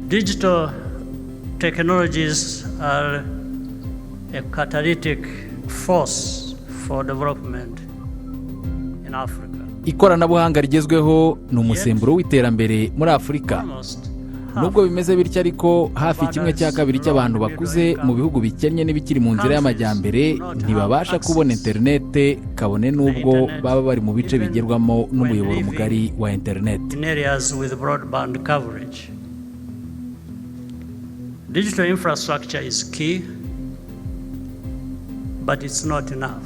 Digital technologies are a catalytic force for development in Africa. Ikoranabuhanga rigezweho ni umusemburo w'iterambere muri Afurika. Almost Nubwo bimeze bityo ariko, hafi kimwe cya kabiri cy'abantu bakuze mu bihugu bikennye n'ibikiri mu nzira y'amajyambere ntibabasha kubona interinete, kabone n'ubwo baba bari mu bice bigerwamo n'umuyoboro mugari wa interinete. in areas with broadband coverage. Digital infrastructure is key, but it's not enough.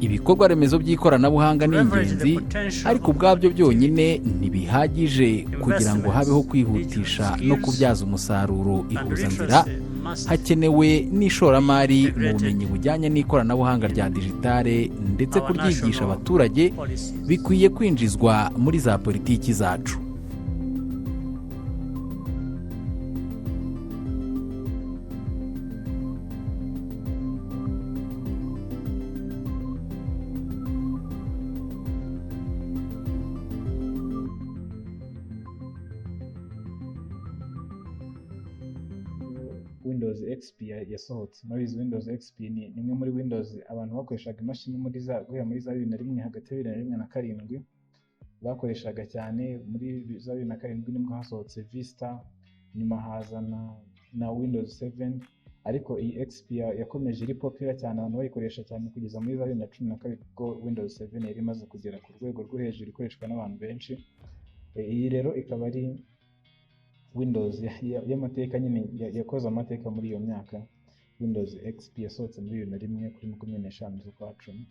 Ibikorwa remezo by'ikoranabuhanga ni ingenzi, ariko ubwabyo byonyine ntibihagije kugira ngo habeho kwihutisha no kubyaza umusaruro ihuzanzira. Hakenewe n'ishoramari mu bumenyi bujyanye n'ikoranabuhanga rya digitale, ndetse kuryigisha abaturage bikwiye kwinjizwa muri za politiki zacu. Windows XP yasohotse. Murabizi, Windows XP ni imwe muri Windows abantu bakoreshaga, imashini muri za guhera muri za 2001, hagati ya 2001 na karindwi bakoreshaga cyane. Muri za 2007 nibwo hasohotse Vista, nyuma haza na Windows 7, ariko iyi XP yakomeje iri popular cyane, abantu bayikoresha cyane kugeza muri za 2012, ubwo Windows 7 yari imaze kugera ku rwego rwo hejuru, ikoreshwa n'abantu benshi. Iyi rero ikaba ari Windows y'amateka nyine, yakoze amateka muri iyo myaka. Windows XP yasohotse muri 2001 kuri 25 z'ukwa cumi.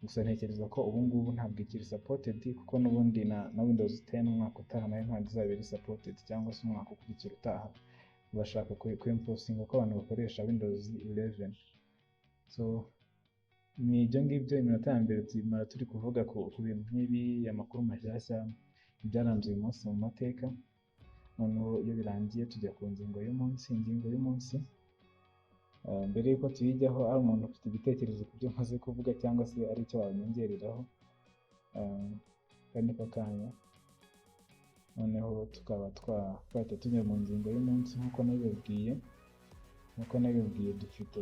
Gusa ntekereza ko ubu ngubu ntabwo ikiri supported, kuko n'ubundi na Windows 10 umwaka utaha nayo ntabwo izaba iri supported, cyangwa se umwaka ukurikira utaha. Bashaka kwemposinga ko abantu bakoresha Windows 11. So ni ibyo ngibyo. Iminota ya mbere tumara turi kuvuga ku bintu nk'ibi, amakuru mashyashya, ibyaranze uyu munsi mu mateka. Noneho iyo birangiye tujya ku ngingo y'umunsi. Ingingo y'umunsi, mbere y'uko tuyijyaho, ari umuntu ufite igitekerezo ku byo maze kuvuga cyangwa se ari icyo wanyongereraho, aka niko kanya. Noneho tukaba twahita tujya mu ngingo y'umunsi. Nk'uko nabibabwiye, dufite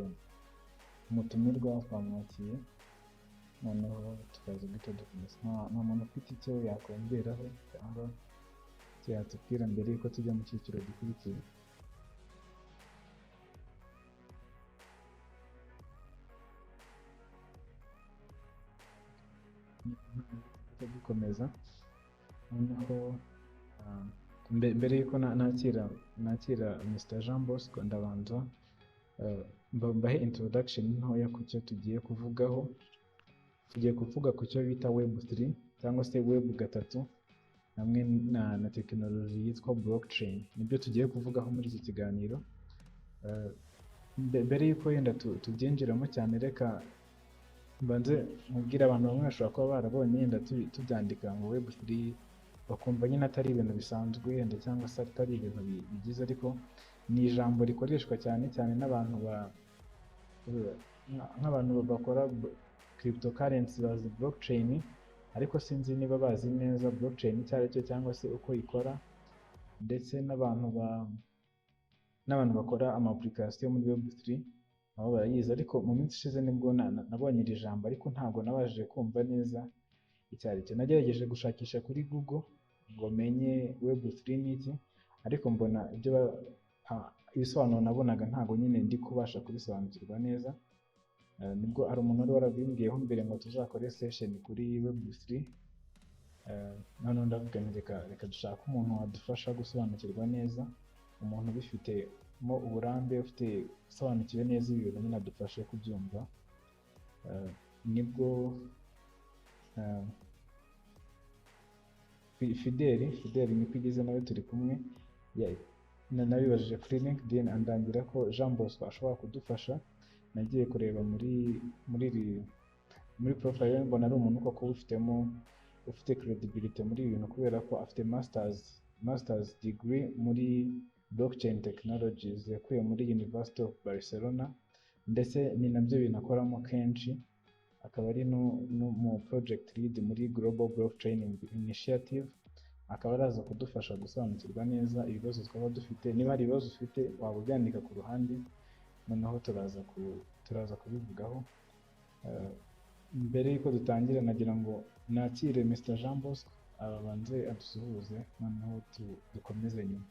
umutumirwa, twamwakiye, noneho tukaza guhita dukomeza. Nta muntu ufite icyo yakongeraho cyangwa icyo yatubwira mbere y'uko tujya mu cyiciro gikurikiye? Dukomeza. Noneho mbere y'uko nakira Mr Jean Bosco, ndabanza mbahe introduction ntoya ku cyo tugiye kuvugaho. Tugiye kuvuga ku cyo bita Web 3 cyangwa se Web 3, hamwe na tekinoloji yitwa blockchain. Nibyo tugiye kuvugaho muri iki kiganiro. Mbere y'uko wenda tubyinjiramo cyane, reka mbanze mubwire abantu bamwe bashobora kuba barabonye yenda tubyandika ngo Web 3, bakumva nyine atari ibintu bisanzwe yenda, cyangwa se atari ibintu bigize, ariko ni ijambo rikoreshwa cyane cyane n'abantu nk'abantu bakora cryptocurrency, bazi blockchain, ariko sinzi niba bazi neza blockchain icyo ari cyo cyangwa se uko ikora, ndetse n'abantu bakora ama application muri Web3 nabo barayizi. Ariko mu minsi ishize nibwo nabonye iri jambo, ariko ntabwo nabashije kumva neza icyo ari cyo. Nagerageje gushakisha kuri Google. ngo menye Web3 ni iki, ariko mbona ibyo ibisobanuro nabonaga ntabwo nyine ndi kubasha kubisobanukirwa neza. Nibwo hari umuntu wari warabimbwiyeho mbere ngo tuzakore session kuri Web3. Noneho ndavuga nti reka dushake umuntu wadufasha gusobanukirwa neza, umuntu ubifitemo uburambe, ufite usobanukiwe neza ibi bintu nyine, adufashe kubyumva. Nibwo Fideli niko igeze nawe turi kumwe, nabibajije kuri LinkedIn, andangira ko Jean Bosco ashobora kudufasha. Nagiye kureba muri profile ye, mbona ari umuntu koko ubifitemo, ufite credibility muri ibi bintu, kubera ko afite masters degree muri blockchain technologies yakuye muri University of Barcelona, ndetse ni nabyo bintu akoramo kenshi, akaba ari no mu project lead muri Global Blockchain Initiative. Akaba araza kudufasha gusobanukirwa neza ibibazo twaba dufite. Niba hari ibibazo ufite, waba ubyandika ku ruhande, noneho turaza kubivugaho. Mbere y'uko dutangira, nagira ngo nakire Mr Jean Bosco, abanze adusuhuze, noneho dukomeze nyuma.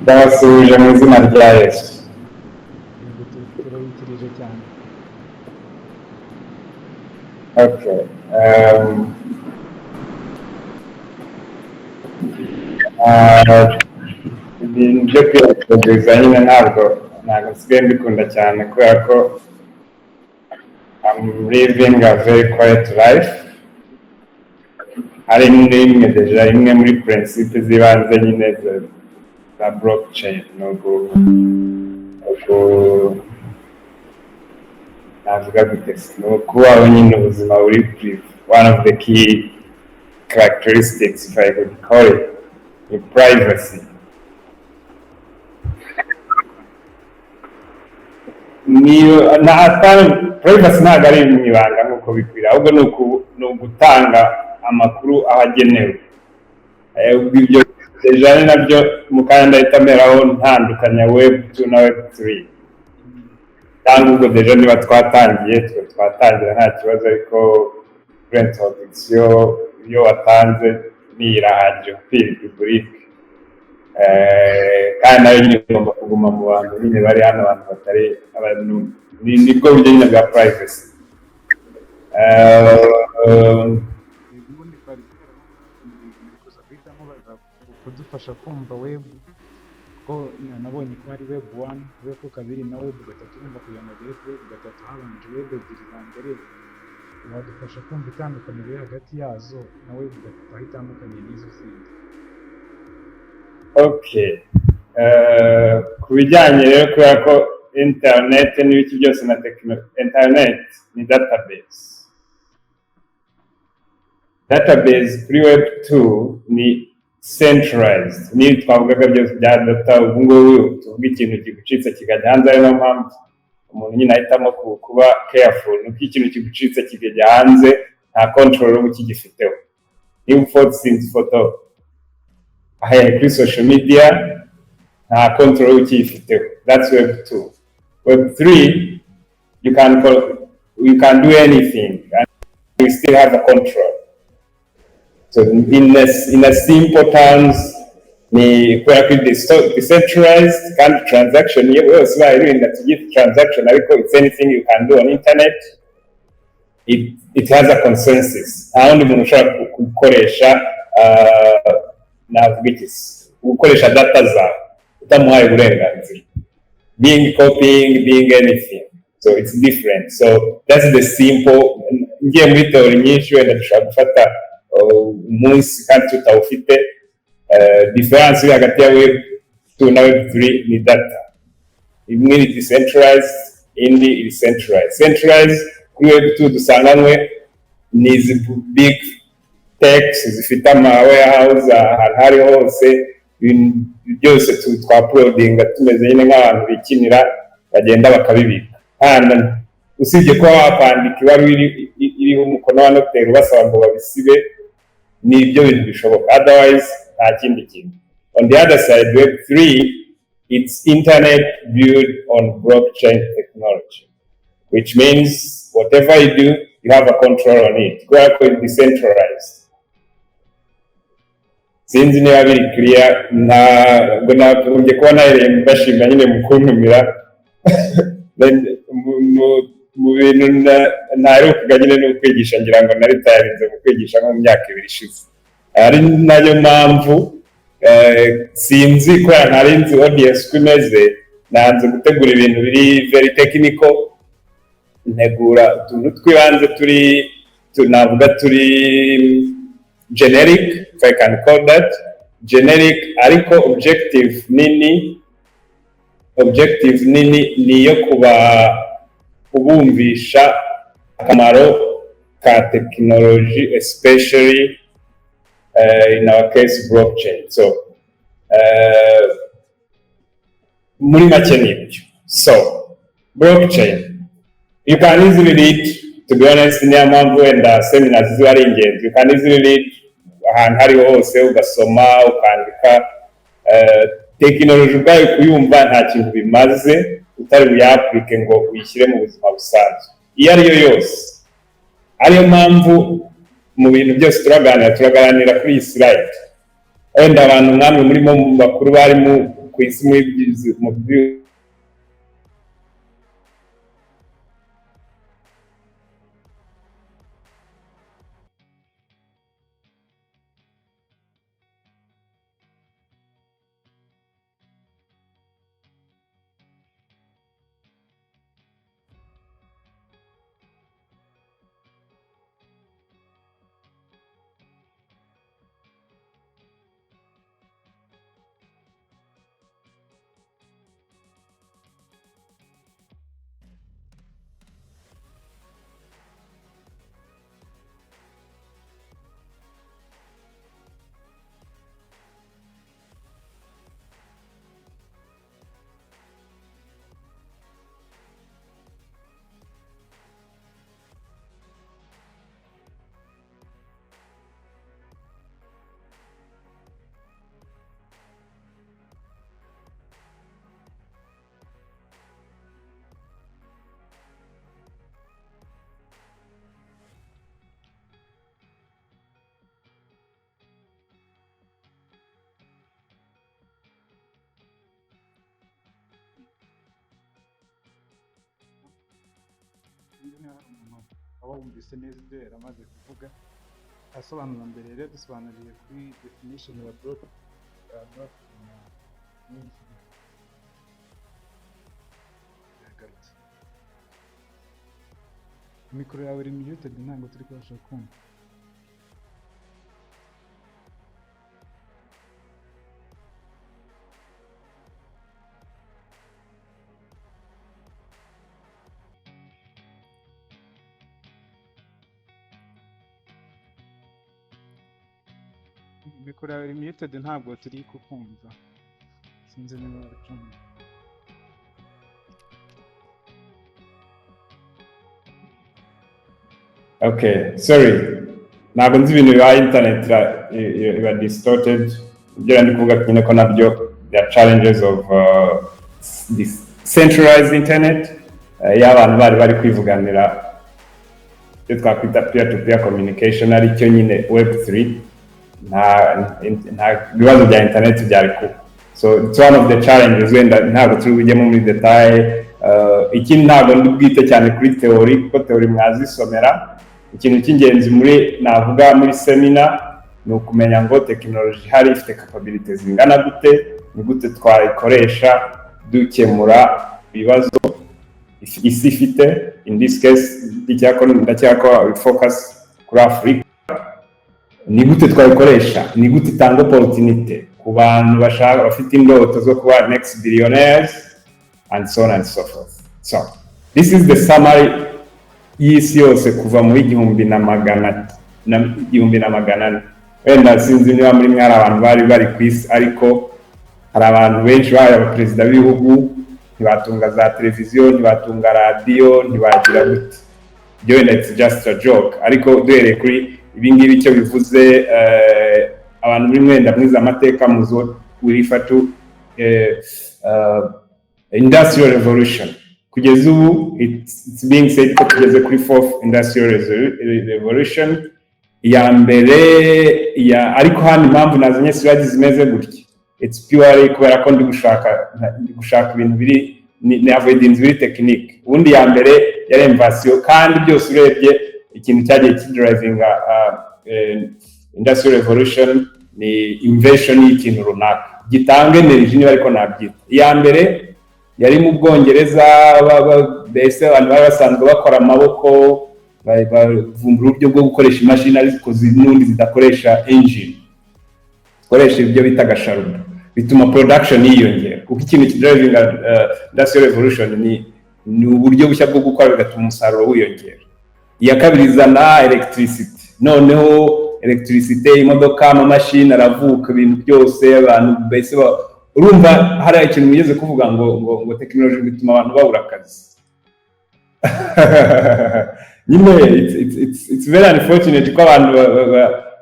Ndabasuhuje mu izina rya Yesu. Yego, turabikirije cyane. Okay. Ibintu byo kwiyakogereza nyine ntabwo nsigaye mbikunda cyane, kubera ko I'm living a very quiet life. Hari n'imwe déjà, imwe muri principe z'ibanze nyine za blockchain ni ugu navuga gute se, ni ukubaho nyine ubuzima buri privé. One of the key characteristics, if I could call it, ni privacy. Niyo na atari privacy, ntabwo ari mu ibanga nk'uko bikwiriye, ahubwo ni ugutanga amakuru aho agenewe. Ubwo ibyo déjà ni nabyo mu kanya ndahita meraho ntandukanya Web 2 na Web 3, cyangwa ubwo déjà niba twatangiye, twe twatangira nta kibazo, ariko kuri introduction iyo watanze niyirahagije kuko iyi public. Kandi nayo nyine igomba kuguma mu bantu nyine bari hano, abantu batari abantu, nibwo buryo nyine bwa privacy. Ubundi twari kuza guhita nkubaza kudufasha kumva web, ko nabonye ko hari Web 1, Web 2 na Web 3. Urumva, kugira ngo agere kuri Web 3 habanje web ebyiri za mbere. Wadufasha kumva itandukaniro riri hagati yazo na Web 3, aho itandukaniye n'izo zindi? Okay. Ku bijyanye rero, kubera ko internet n'ibiki byose na internet ni database. Database kuri Web 2 ni centralized. Niyo twavugaga byose bya data, ubu ngubu tuvuga ikintu kigucitse kikajya hanze, ari nayo mpamvu umuntu nyine ahitamo kuba careful, nuko ikintu kigucitse kikajya hanze nta control uba ukigifiteho. Niba upostinze ifoto ahaye kuri social media, nta control uba ukiyifiteho. That's Web 2. Web 3, you can do anything and you still have a control. So in a simple terms, ni kubera ko decentralized, kandi transaction yose ibaye irinda tubyite transaction, ariko it's anything you can do on internet. It has a consensus. Nta wundi muntu ushobora gukoresha, navuga iki se, gukoresha data zawe utamuhaye uburenganzira, being copying, being anything. So it's different. So that's the simple. Ngiye muri theory nyinshi, wenda dushobora gufata umunsi kandi tutawufite. Difference iri hagati ya Web 2 na Web 3 ni data. Imwe ni decentralized, indi iri centralized. Centralized kuri Web 2 dusanganywe ni izi big techs zifite ama warehouse ahantu aho ariho hose, ibintu byose twa-uploadinga tumeze nyine nk'abantu bikinira, bagenda bakabibika. Hano usibye kuba wakwandika ibaruwa iriho umukono wa noteri ubasaba ngo babisibe, ni ibyo bintu bishoboka, otherwise nta kindi kintu. On the other side, Web 3, it's internet built on blockchain technology, which means whatever you do You have a control on it kubera ko it's decentralized. Sinzi niba biri clear. Ntabwo nagombye kuba nahereye mbashimira nyine mu kuntumira. Then, mu bintu ntaherukaga nyine ni ukwigisha. Ngira ngo nari tayarinze mu kwigisha nko mu myaka 2 ishize, ari nayo mpamvu sinzi, kubera ntari nzi audience uko imeze, nanze gutegura ibintu biri very technical, ntegura utuntu tw'ibanze turi navuga turi generic, if I can call that generic, ariko objective nini ni iyo kuba kubumvisha akamaro ka technology, especially in our case blockchain. So muri make nibyo. So blockchain, you can easily read, to be honest, niyo mpamvu wenda seminars ziba ari ingenzi. You can easily read ahantu hariho hose, ugasoma, ukandika. Tekinoloji ubwayo kuyumva nta kintu bimaze utari buyapurike ngo uyishyire mu buzima busanzwe iyo ari yo yose. Ariyo mpamvu mu bintu byose turaganira kuri iyi slide. Wenda abantu mwamwe murimo bakuru bari mu ku isi muri mu Sinzi niba hari umuntu waba wumvise neza ibyo yari amaze kuvuga asobanura mbere. Rero dusobanuriye kuri definition ya blockchain nyinshi yagarutse. Mikoro yawe iri muted, ntabwo turi kubasha kumva. Mikoro yawe iri muted, ntabwo turi kukumva. Sinzi niba uri kumva. Okay, sorry. Ntabwo nzi ibintu bibaye, internet iba distorted. Ibyo ndi kuvuga nyine ko nabyo there are challenges of this centralized internet. Iyo abantu bari kwivuganira icyo twakwita peer to peer communication, aricyo nyine web3, nta bibazo bya internet byari kuba. So it's one of the challenges. Wenda ntabwo turi bujyemo muri detail. Ikindi, ntabwo ndi bwite cyane kuri theory kuko theory mwazisomera. Ikintu cy'ingenzi muri navuga muri seminar ni ukumenya ngo tekinoloji ihari ifite capabilities zingana gute, ni gute twayikoresha dukemura ibibazo isi ifite. In this case, ndakeka ko focus kuri Afurika. Ni gute twayikoresha, ni gute itanga opportunity ku bantu bashaka, bafite indoto zo kuba next billionaires, and so on and so forth. So this is the summary y'isi yose kuva muri igihumbi na magana na 1400. Wenda sinzi niba muri mwe hari abantu bari ku isi, ariko hari abantu benshi babaye abaperezida b'ibihugu, ntibatunga za televiziyo, ntibatunga radiyo, ntibagira gute. Ibyo wenda it's just a joke, ariko duhereye kuri ibi ngibi icyo bivuze, abantu muri mwenda mwize amateka muzi what we refer to industrial revolution. Kugeza ubu it's being said ko tugeze kuri fourth industrial revolution. Iya mbere ya, ariko hano impamvu nazanye slide zimeze gutya, it's purely kubera ko ndi gushaka ibintu biri ni avoiding biri technique. Ubundi ya mbere yari invention, kandi byose urebye ikintu cyagiye kidrivinga industrial revolution ni invention y'ikintu runaka gitanga energy, niba ariko nabyita. Iya mbere yari mu Bwongereza, mbese abantu bari basanzwe bakora amaboko, bavumbura uburyo bwo gukoresha imashini ariko n'ubundi zidakoresha engine, zikoresha ibyo bita agasharudo, bituma production yiyongera, kuko ikintu kidrivinga industrial revolution ni uburyo bushya bwo gukora, bigatuma umusaruro wiyongera. Iya kabiri izana electricity. Noneho electricity, imodoka, amamashini aravuka, ibintu byose, abantu mbese urumva hari ikintu mugeze kuvuga ngo tekinoloji bituma abantu babura akazi nyine. It's very unfortunate ko abantu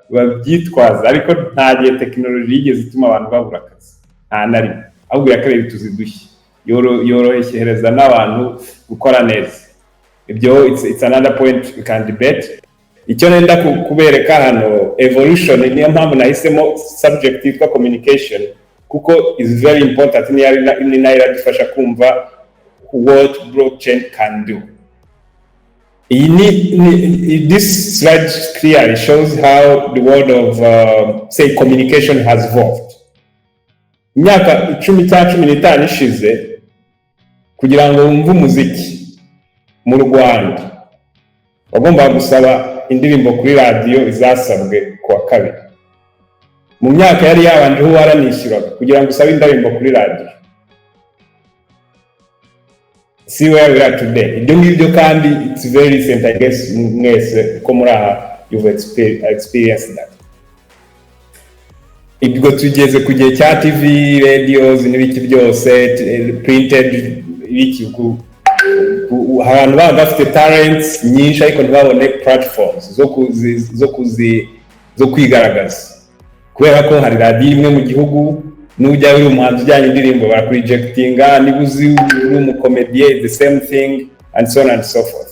babyitwaza, ariko nta gihe tekinoloji yigeze ituma abantu babura akazi, nta na rimwe. Ahubwo yakoreye utuzi dushya, yorohereza n'abantu gukora neza. Ibyo it's another point we can debate. Icyo nenda kubereka hano, evolution, niyo mpamvu nahisemo subject yitwa communication, kuko is very important, ni nayo iradufasha kumva what blockchain can do. Iyi ni this slide clearly shows how the world of say communication has evolved. Imyaka 10 cyangwa 15 ishize, kugira ngo wumve umuziki mu Rwanda, wagombaga gusaba indirimbo kuri radiyo izasabwe ku wa kabiri. Mu myaka yari yabanjeho waranishyuraga kugira ngo usabe indirimbo kuri radiyo. See where we are today. Ibyo ngibyo kandi it's very recent. I guess mwese ko muri aha you've experienced that. Ubwo tugeze ku gihe cya TV, radios n'ibiki byose, printed, ibiki, abantu baba bafite talents nyinshi ariko ntibabone platforms zo kwigaragaza, kubera ko hari radiyo imwe mu gihugu. Nujya uri umuhanzi ujyanye indirimbo, barakurejectinga. Niba uzi uri umukomediye, the same thing, and so on and so forth.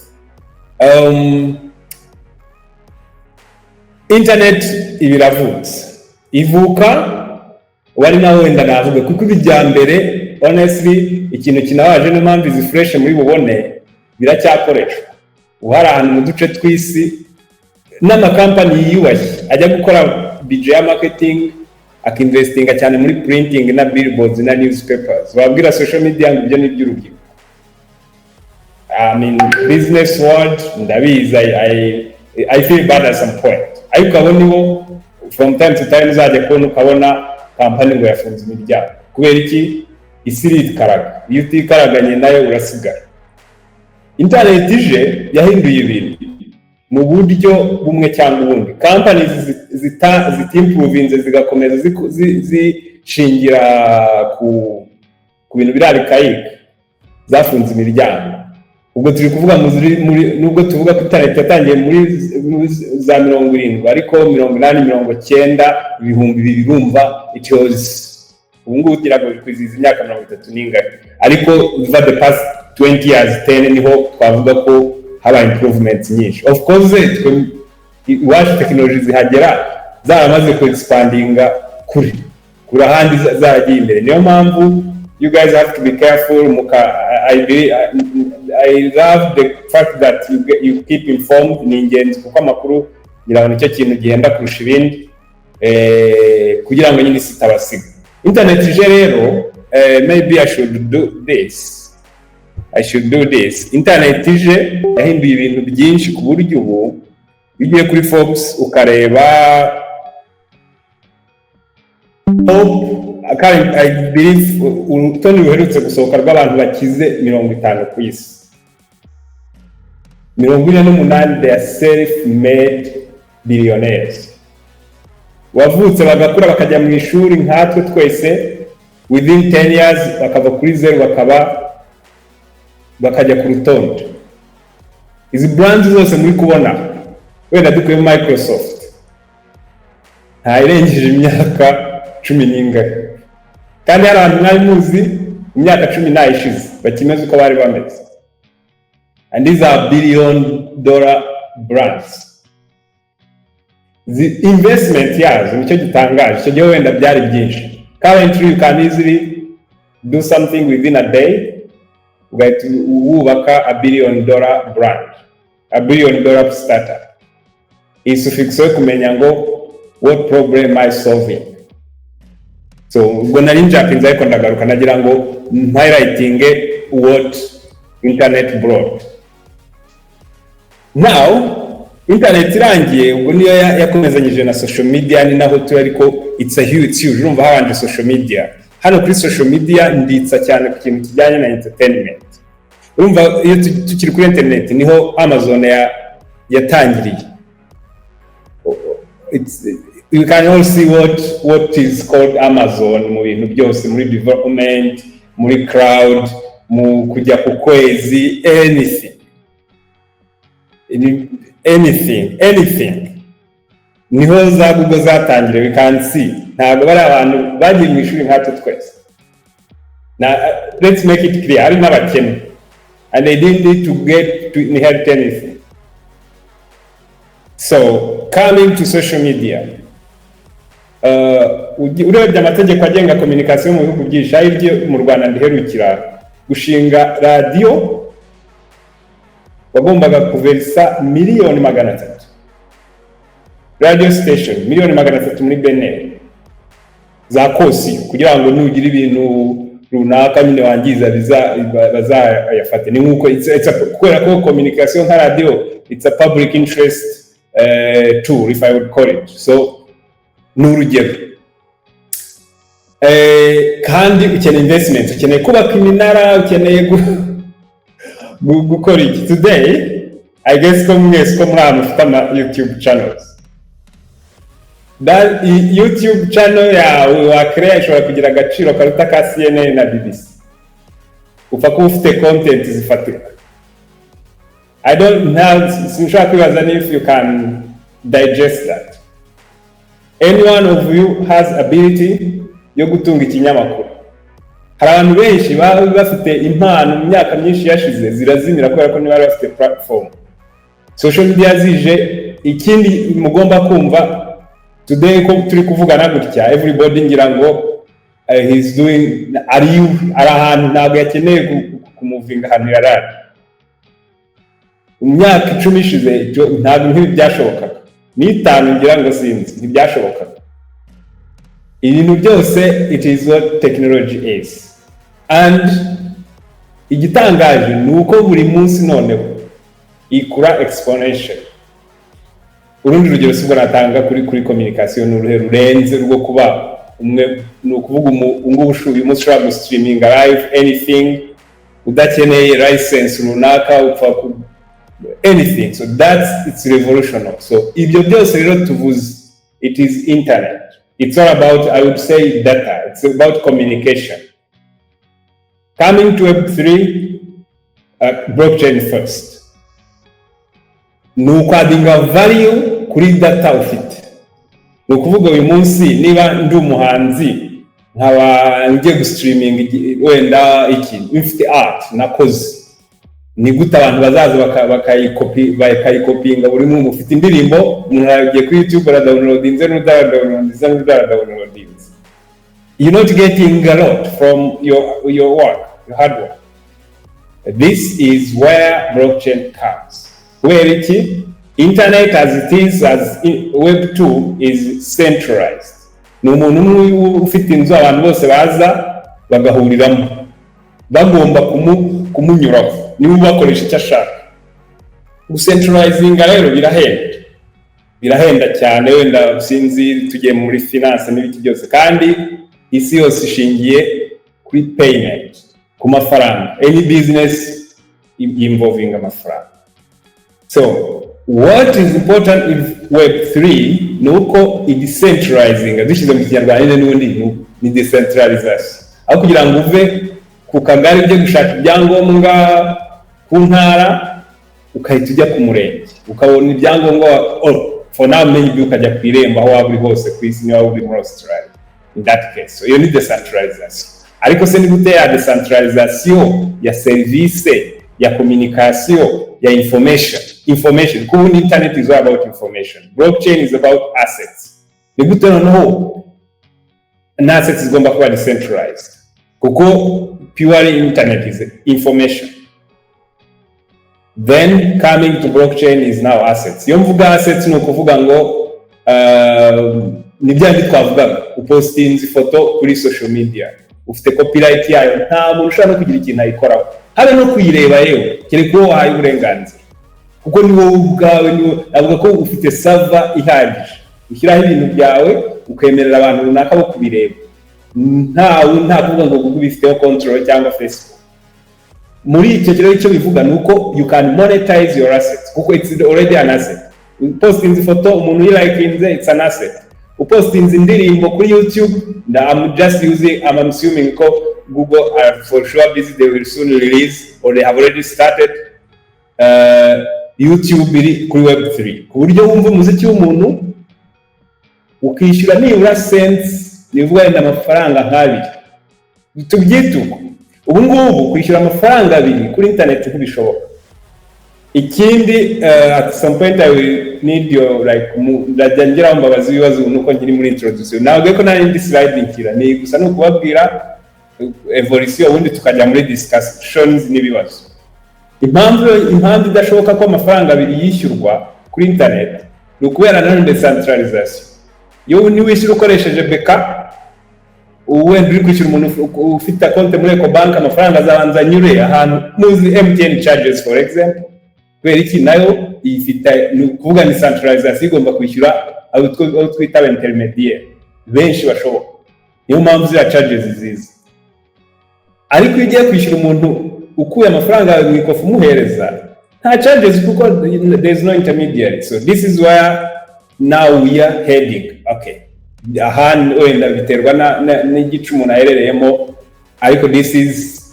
Internet iba iravutse, ivuka wari nawe wenda navuga, kuko ibi bya mbere, honestly, ikintu kinabaje, niyo mpamvu izi fresh muri bubone biracyakoreshwa. Ubu hari ahantu mu duce tw'isi n'amakampani yiyubashye ajya gukora budget ya marketing, akinvestinga cyane muri printing na billboards na newspapers. Babwira social media ngo ibyo ni iby'urubyiruko. I mean, business world ndabizi, I feel bad at some point, ariko abo nibo from time to time uzajya kubona ukabona kampani ngo yafunze imiryango. Kubera iki? Isi irikaraga, iyo utikaraganye nayo urasigara. Internet ije yahinduye ibintu mu buryo bumwe cyangwa ubundi. Kampani zitimprovinze, zigakomeza zishingira ku bintu biri archaic, zafunze imiryango. Ubwo turi kuvuga nubwo tuvuga ko internet yatangiye muri za 70, ariko 80, 90, 2000, urumva it was, ubu ngubu ugira ngo kwizihiza imyaka 30 n'ingahe, ariko over the past 20 years, 10, niho twavuga ko habaye improvements nyinshi. Of course twe iwacu tekinoloji zihagera zaramaze ku expandinga kure kure, ahandi zaragiye imbere. Niyo mpamvu you guys have to be careful. Muka I love the fact that you keep informed. Ni ingenzi, kuko amakuru ngira ngo nicyo kintu gihenda kurusha ibindi, kugira ngo nyine isi itabasiga. Internet ije rero, maybe I should do this, I should do this. Internet ije yahinduye ibintu byinshi, ku buryo ubu iyo ugiye kuri Forbes ukareba top current, I believe urutonde ruherutse gusohoka rw'abantu bakize 50 ku isi, 48 they are self made billionaires, wavutse bagakura bakajya mu ishuri nkatwe twese, within 10 years bakava kuri zeru bakaba bakajya ku rutonde. Izi brands zose muri kubona, wenda dukuyemo Microsoft, ntayirengeje imyaka 10 n'ingahe, kandi hari abantu mwari muzi imyaka 10 n'ayishize bakimeze uko bari bameze. And these are $billion brands. The investment yazo nicyo gitangaje. Icyo gihe wenda byari byinshi. Currently you can easily do something within a day, ugahita wubaka a $billion brand, a $billion startup. Isuffix yo kumenya ngo what problem am I solving? So ubwo nari njakinze, ariko ndagaruka nagira ngo highlighting what internet brought. Now internet irangiye, ubwo niyo yakomezanyije na social media, ni naho turi, ariko it's huge. Urumva habanje social media. Hano kuri social media nditsa cyane ku kintu kijyanye na entertainment. Urumva iyo tukiri kuri internet niho Amazon yatangiriye. You can all see what is called Amazon mu bintu byose, muri development, muri cloud, mu kujya ku kwezi, anything, anything, anything, niho za Google zatangiriye. We can see ntabwo bari abantu bagiye mu ishuri nkatwe twese. Na let's make it clear, hari n'abakene, and they didn't need to get to inherit anything. So coming to social media, urebye amategeko agenga communication mu bihugu byinshi, ari ibyo mu Rwanda ndiherukira gushinga radiyo, wagombaga kuverisa 300 miliyoni, radio station 300 miliyoni muri BNR za caution, kugira ngo nugira ibintu runaka nyine wangiza bazayafate. Ni nkuko kubera ko communication nka radio, it's a public interest tool, if I would call it so. Ni urugero. Kandi ukeneye investment, ukeneye kubaka iminara, ukeneye gukora iki. Today I guess ko mwese ko muri ahantu mufite ama YouTube channels, that YouTube channel yawe wakereya ishobora kugira agaciro karuta ka CNN na BBC, upfa kuba ufite content zifatika. I don't know, sinshobora kwibaza if you can digest that. Any one of you has ability yo gutunga ikinyamakuru. Hari abantu benshi baba bafite impano mu myaka myinshi yashize, zirazimira kubera ko ntibari bafite platform. Social media zije. Ikindi mugomba kumva, today ko turi kuvugana gutya, everybody ngira ngo he's doing, ari ahantu, ntabwo yakeneye kumuvinga ahantu yari ari. Mu myaka 10 ishize ntabwo nk'ibi byashobokaga, n'itanu ngira ngo sinzi, ntibyashobokaga. Ibintu byose, it is what technology is. And igitangaje ni uko buri munsi noneho ikura exponential. Urundi rugero sibwo natanga kuri communication ni uruhe rurenze rwo kuba umwe? Ni ukuvuga ngubu uyu munsi ushobora gustreaminga live anything udakeneye license runaka, upfa ku anything. So it's revolutionary. So ibyo byose rero tuvuze, it is internet. It's all about, I would say, data. It's about communication. Coming to Web3, blockchain first ni ukwaddinga value kuri data ufite. Ni ukuvuga uyu munsi niba ndi umuhanzi, nkaba ngiye gustreaminga wenda iki, mfite art nakoze, ni gute abantu bazaza bakayikopinga? Buri umwe ufite indirimbo, umuntu aragiye kuri YouTube aradownloadinze, n'undi aradownloadinze, n'undi aradownloadinze. You're not getting a lot from your work, your hard work. This is where blockchain comes. Kubera iki? Internet as it is, as Web 2, is centralized. Ni umuntu umwe ufite inzu, abantu bose baza bagahuriramo, bagomba kumunyuraho niba bakoresha icyo ashaka. Gucentralizinga rero birahenda, birahenda cyane. Wenda sinzi, tugiye muri finance n'ibiki byose, kandi isi yose ishingiye kuri payment, ku mafaranga. Any business involving amafaranga. So what is important with Web 3 ni uko idecentralizing. Dushyize mu Kinyarwanda nyine n'ubundi ni decentralization, aho kugira ngo uve ku kagari ujye gushaka ibyangombwa ku ntara, ukahita ujya ku murenge ukabona ibyangombwa. Oh, for now maybe ukajya ku Irembo aho waba uri hose ku isi, niba uri muri Australia in that case. So iyo ni decentralization. Ariko se ni gute ya decentralization ya serivisi? Ya communication, ya information, kuko ubundi internet is all about information. Blockchain is about assets. Ni gute noneho na assets zigomba kuba decentralized? Kuko purely internet is information, then coming to blockchain is now assets. Iyo mvuga assets, ni ukuvuga ngo ni bya bindi twavugaga: upostinze ifoto kuri social media, ufite copyright yayo, nta muntu ushobora no kugira ikintu ayikoraho, habe no kuyireba, yewe kereka uwo wahaye uburenganzira, kuko ni wowe ubwawe. Ni wowe navuga ko ufite server ihagije, ushyiraho ibintu byawe, ukemerera abantu runaka bo kubireba, ntawe, nta kuvuga ngo Google ibifiteho control cyangwa Facebook. Muri icyo rero, icyo bivuga ni uko you can monetize your assets, kuko it's already an asset. Upostinze ifoto, umuntu uyilikinze, it's an asset. Upostinze indirimbo kuri YouTube, I'm just using, I'm assuming ko Google are for sure busy, they will soon release or they have already started YouTube iri kuri Web3, ku buryo wumva umuziki w'umuntu ukishyura nibura cents, nivuga wenda amafaranga nk'abiri, tubyite uko. Ubu ngubu kwishyura amafaranga 2 kuri internet ntibishoboka. Ikindi, at some point I will need your, like, ndajya ngeraho mbabaza ibibazo nuko nkiri muri introduction. Ntabwo ko nta yindi slide nkira, ni gusa ni ukubabwira evolution, ubundi tukajya muri discussions n'ibibazo. Impamvu idashoboka ko amafaranga 2 yishyurwa kuri internet ni ukubera nanone decentralization. Iyo niwishyura ukoresheje BK, wenda uri kwishyura umuntu ufite konti muri Ecobank, amafaranga azabanza anyure ahantu muzi MTN charges, for example. Kubera iki? Nayo ifite, ni ukuvuga ni centralization, igomba kwishyura abo twita aba intermediaire benshi bashoboka. Niyo mpamvu ziriya charges ziza. Ariko iyo ugiye kwishyura umuntu ukuye amafaranga yawe mu ikofi umuhereza, nta charges, kuko there is no intermediary. So this is where now we are heading. Okay, aha wenda biterwa n'igice umuntu aherereyemo, ariko this is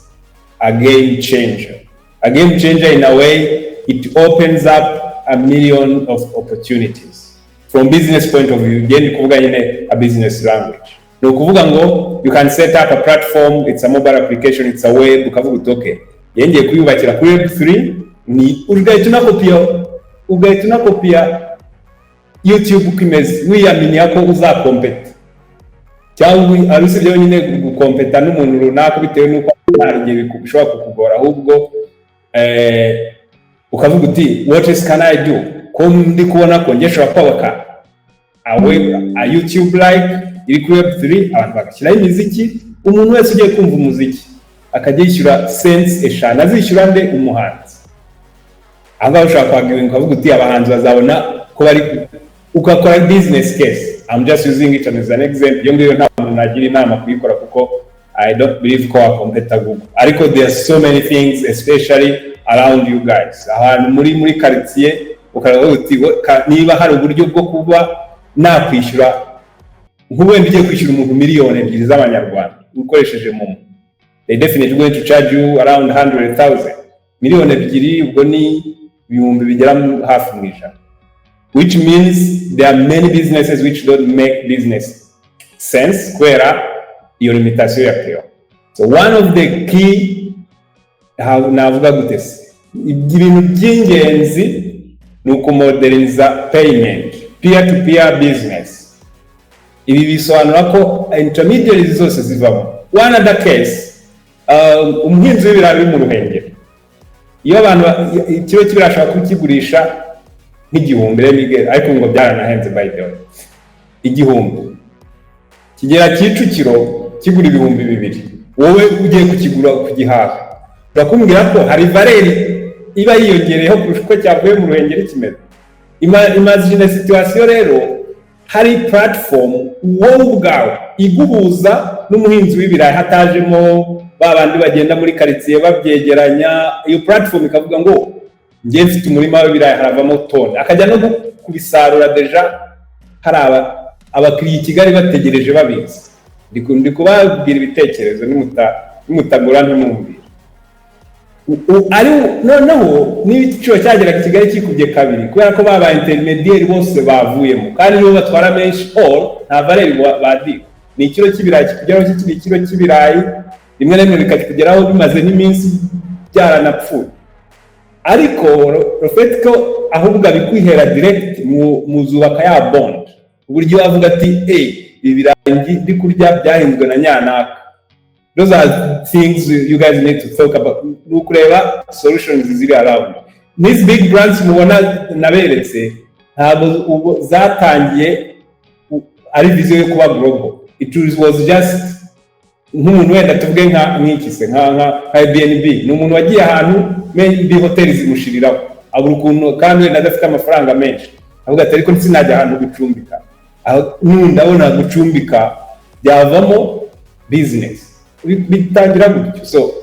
a game changer, a game changer in a way. It opens up a million of opportunities from business point of view. Ndi kuvuga nyine a business language, ni ukuvuga ngo you can set up a platform, it's a mobile application, it's a web, ukavuga uti: "Okay, yengeye kuyubakira kuri Web3." Ni ugahita unakopiya YouTube uko imeze, wiyaminiya ko uzakompeta, cyangwa ari usibye wenyine gukompeta n'umuntu runaka, bitewe n'uko hari igihe bishobora kukugora. Ahubwo ukavuga uti: "What else can I do, ko ndi kubona ko njye nshobora kubaka a web, a YouTube like iri kuri Web3, abantu bagashyiraho imiziki, umuntu wese ugiye kumva umuziki akajya yishyura cents 5." Azishyura nde? Umuhanzi. Aho ngaho ushobora kwagiringa ukavuga uti abahanzi bazabona ko bari, ugakora business case. I'm just using it as an example. Iyo ngiyo nta muntu nagira inama kuyikora, kuko I don't believe ko wakompeta Google. Ariko there are so many things, especially around you guys, ahantu muri quartier, ukavuga uti niba hari uburyo bwo kuba nakwishyura, nk'ubu wenda ugiye kwishyura umuntu 2 miliyoni z'amanyarwanda ukoresheje MoMo, they definitely going to charge you around 100,000. 2 miliyoni, ubwo ni ibihumbi bigera hafi mu 100, which means there are many businesses which don't make business sense kubera iyo limitation ya payment. So one of the key, navuga gute se, ibintu by'ingenzi ni ukumoderniza payment, peer to peer business. Ibi bisobanura ko intermediaries zose zivamo. One other case, umuhinzi w'ibirayi uri mu Ruhengeri, iyo abantu ikiro cy'ibirayi ashobora kukigurisha nk'igihumbi remigeri, ariko ngo byaranahenze, by the way, 1000 kigera Kicukiro kigura 2000. Wowe ugiye kukigura, kugihaha, urakumbwira ko hari valeur iba yiyongereyeho kurusha uko cyavuye mu Ruhengeri kimeze. Imagine situation rero hari platform wowe ubwawe iguhuza n'umuhinzi w'ibirayi, hatajemo ba bandi bagenda muri karitsiye babyegeranya. Iyo platform ikavuga ngo: "Njye mfite umurima w'ibirayi, haravamo tone," akajya no kubisarura déjà hari abakiriya i Kigali bategereje babizi. Ndi kubabwira ibitekerezo, nimutagura ntimwumvire. Ari noneho niba igiciro cyageraga i Kigali kikubye kabiri kubera ko babaye intermediaire bose bavuyemo, kandi nibo batwara menshi, all nta valeur badira. Ni ikiro cy'ibirayi kikugeraho kikiri ikiro cy'ibirayi, rimwe na rimwe bikakugeraho bimaze n'iminsi byaranapfuye. Ariko le fait ko ahubwo abikwihera direct, muzubaka ya bond, uburyo avuga ati: "Eh, ibi birayi ndi kurya byahinzwe na nyanaka." Those are things you guys need to talk about, ni ukureba solutions ziri around. These big brands mubona naberetse, ntabwo ubu zatangiye ari vision yo kuba global. It was just nk'umuntu, wenda tuvuge nka nk'iki se, nka Airbnb, ni umuntu wagiye ahantu, maybe hoteli zimushiriraho, abura ukuntu, kandi wenda adafite amafaranga menshi, avuga ati: "Ariko sinajya ahantu gucumbika, aho ndabona gucumbika byavamo business." Bitangira gutyo. So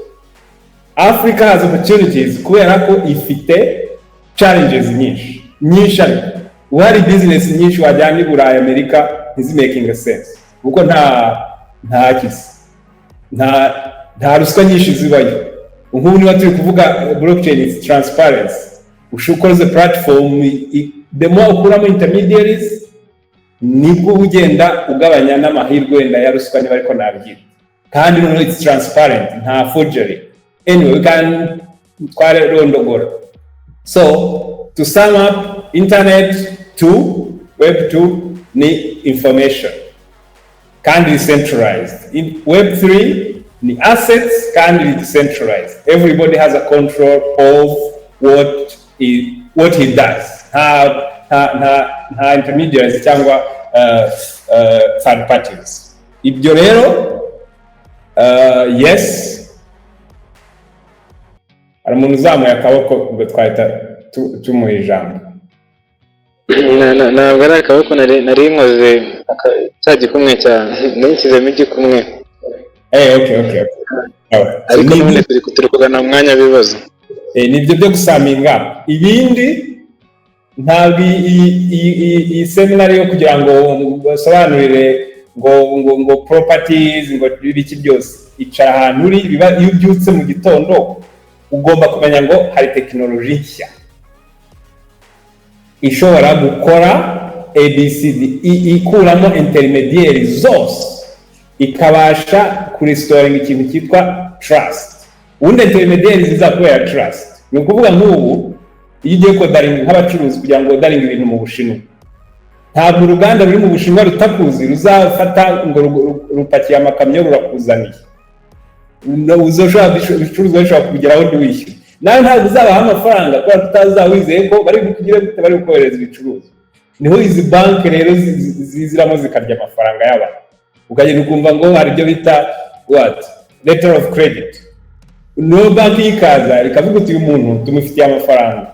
Africa has opportunities kubera ko ifite challenges nyinshi nyinshi, ariko ubu hari business nyinshi wajyana i Burayi, Amerika, ntizimakinga sense, kuko nta kisi, nta ruswa nyinshi zibayo. Nk'ubu niba turi kuvuga blockchain is transparency, ukoze platform, the more ukuramo intermediaries, nibwo uba ugenda ugabanya n'amahirwe wenda ya ruswa, niba ariko nabyita. Kandi noneho it's transparent, nta forgery. Anyway, we can twarondogora. So to sum up, internet 2, web 2 ni information kandi decentralized. In web 3 ni assets kandi decentralized. Everybody has a control of what he does. Nta intermediaries cyangwa third parties. Ibyo rero, yes, hari umuntu uzamuye akaboko, ubwo twahita tumuha ijambo. Ntabwo ari akaboko, nari nkoze cya gikumwe cyane, nari igikumwe. Eh, okay. Alright. Ariko n'ubundi turi kugana mu mwanya w'ibibazo. Nibyo byo gusuminga. Ibindi ntabwo iyi seminari yo kugira ngo basobanurire ngo properties, ngo ibiki byose. Icara ahantu uri, iyo ubyutse mu gitondo ugomba kumenya ngo hari tekinoloji nshya ishobora gukora ABCD, ikuramo intermediary zose, ikabasha kurestoringa ikintu cyitwa trust. Ubundi intermediary ziza kubera trust. Ni ukuvuga nk'ubu iyo ugiye kodaringa nk'abacuruzi, kugira ngo odaringe ibintu mu Bushinwa, ntabwo uruganda ruri mu Bushinwa rutakuzi ruzafata ngo rupakiye amakamyo rurakuzaniye. Uzoshobora, ibicuruzwa bishobora kugeraho ntiwishyure. Nawe ntabwo uzabaha amafaranga kubera ko utazaba wizeye ko bari bukugire gute, bari bukohereza ibicuruzwa. Niho izi banki rero ziziramo zikarya amafaranga y'abantu, ukagenda ukumva ngo hari ibyo bita what, letter of credit. No banki ikaza ikavuga uti: "Uyu muntu tumufitiye amafaranga."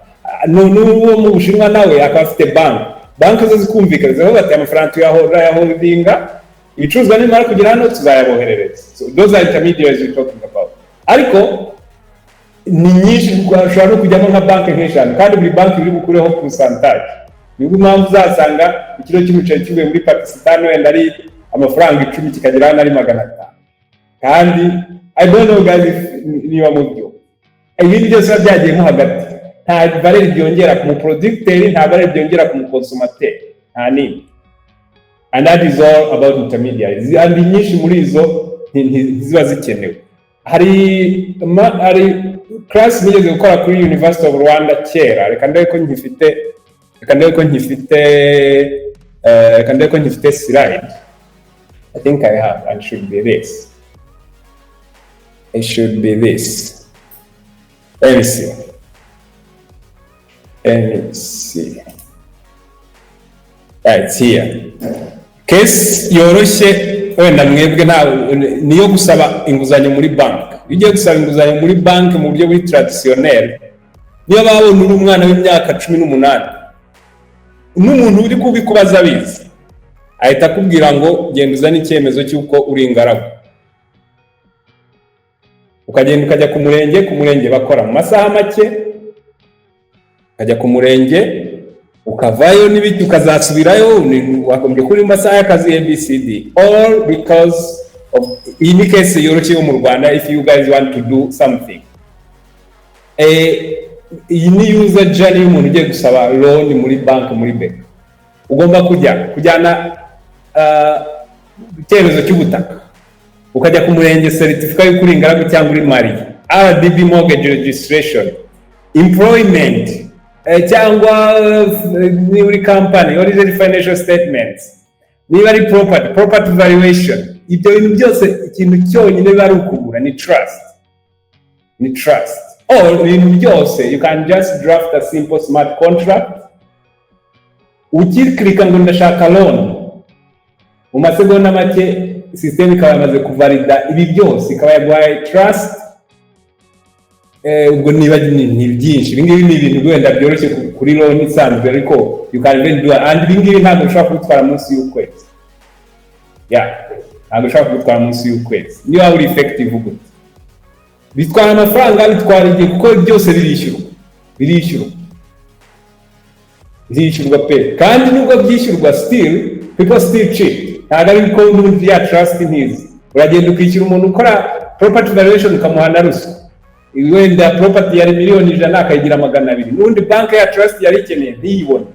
N'uwo mu Bushinwa nawe akaba afite banki. Banki zo zikumvikana, zivuga bati: "Amafaranga tuyaholdinga, ibicuruzwa nimara kugera hano tuzayaboherereza." So those are intermediaries we're talking about, ariko ni nyinshi, ushobora no kujyamo nka banki nk'eshanu, kandi buri banki iri bukureho pourcentage. Niyo mpamvu uzasanga ikiro cy'umuceri kivuye muri Pakistan wenda ari amafaranga 10, kikagera hano ari 500. Kandi I don't know, guys, if niba mu byo ibindi byose biba byagiyemo hagati, nta valeur byongera ku muproducteur, nta valeur byongera ku muconsommateur, nta nini. And that is all about intermediaries, and nyinshi muri izo ntiziba zikenewe. Hari class nigeze gukora kuri University of Rwanda kera. Reka ndebe ko nkifite slide. I think I have, and should be this, it should be this. Let me see, let me see. Right here, case yoroshye wenda mwebwe nta niyo gusaba inguzanyo muri banki. Iyo ugiye gusaba inguzanyo muri banki mu buryo buri traditionnel, niyo babona uri umwana w'imyaka 18, n'umuntu uri kubikubaza abizi, ahita akubwira ngo: "Genda uzane icyemezo cy'uko uri ingaragu." Ukagenda ukajya ku murenge. Ku murenge bakora mu masaha make. Ukajya ku murenge, ukavayo n'ibiti, ukazasubirayo wagombye kuri mu masaha y'akazi, ABCD, all because of iyi ni case yoroshye yo mu Rwanda. If you guys want to do something, iyi ni user journey y'umuntu ugiye gusaba loan muri banki, muri BK. Ugomba kujya kujyana icyemezo cy'ubutaka, ukajya ku murenge, certificate y'uko uri ingaragu cyangwa uri marié, RDB mortgage registration. Employment cyangwa niba uri company, audited financial statements, niba ari property valuation, ibyo bintu byose, ikintu cyonyine biba ari ukugura ni trust, ni trust. Or ibintu byose, you can just draft a simple smart contract, ukikirika ngo ndashaka loan, mu masegonda make system ikaba yamaze kuvalida ibi byose, ikaba yaguhaye trust. Ubwo niba ni byinshi, ibi ngibi ni ibintu wenda byoroshye kuri loan isanzwe, ariko you can even do, and ibi ngibi ntabwo ushobora kubitwara munsi y'ukwezi. Yeah, ntabwo ushobora kubitwara munsi y'ukwezi niba waba uri effective gute. Bitwara amafaranga, bitwara igihe, kuko byose birishyurwa, birishyurwa, birishyurwa pe. Kandi nubwo byishyurwa, still people still cheat. Ntabwo ari ko n'ubundi ya trust ntizi, uragenda ukishyura umuntu ukora property valuation, ukamuha na ruswa, wenda property yari miliyoni 100 akayigira 200, n'ubundi banki ya trust yari ikeneye ntiyibone.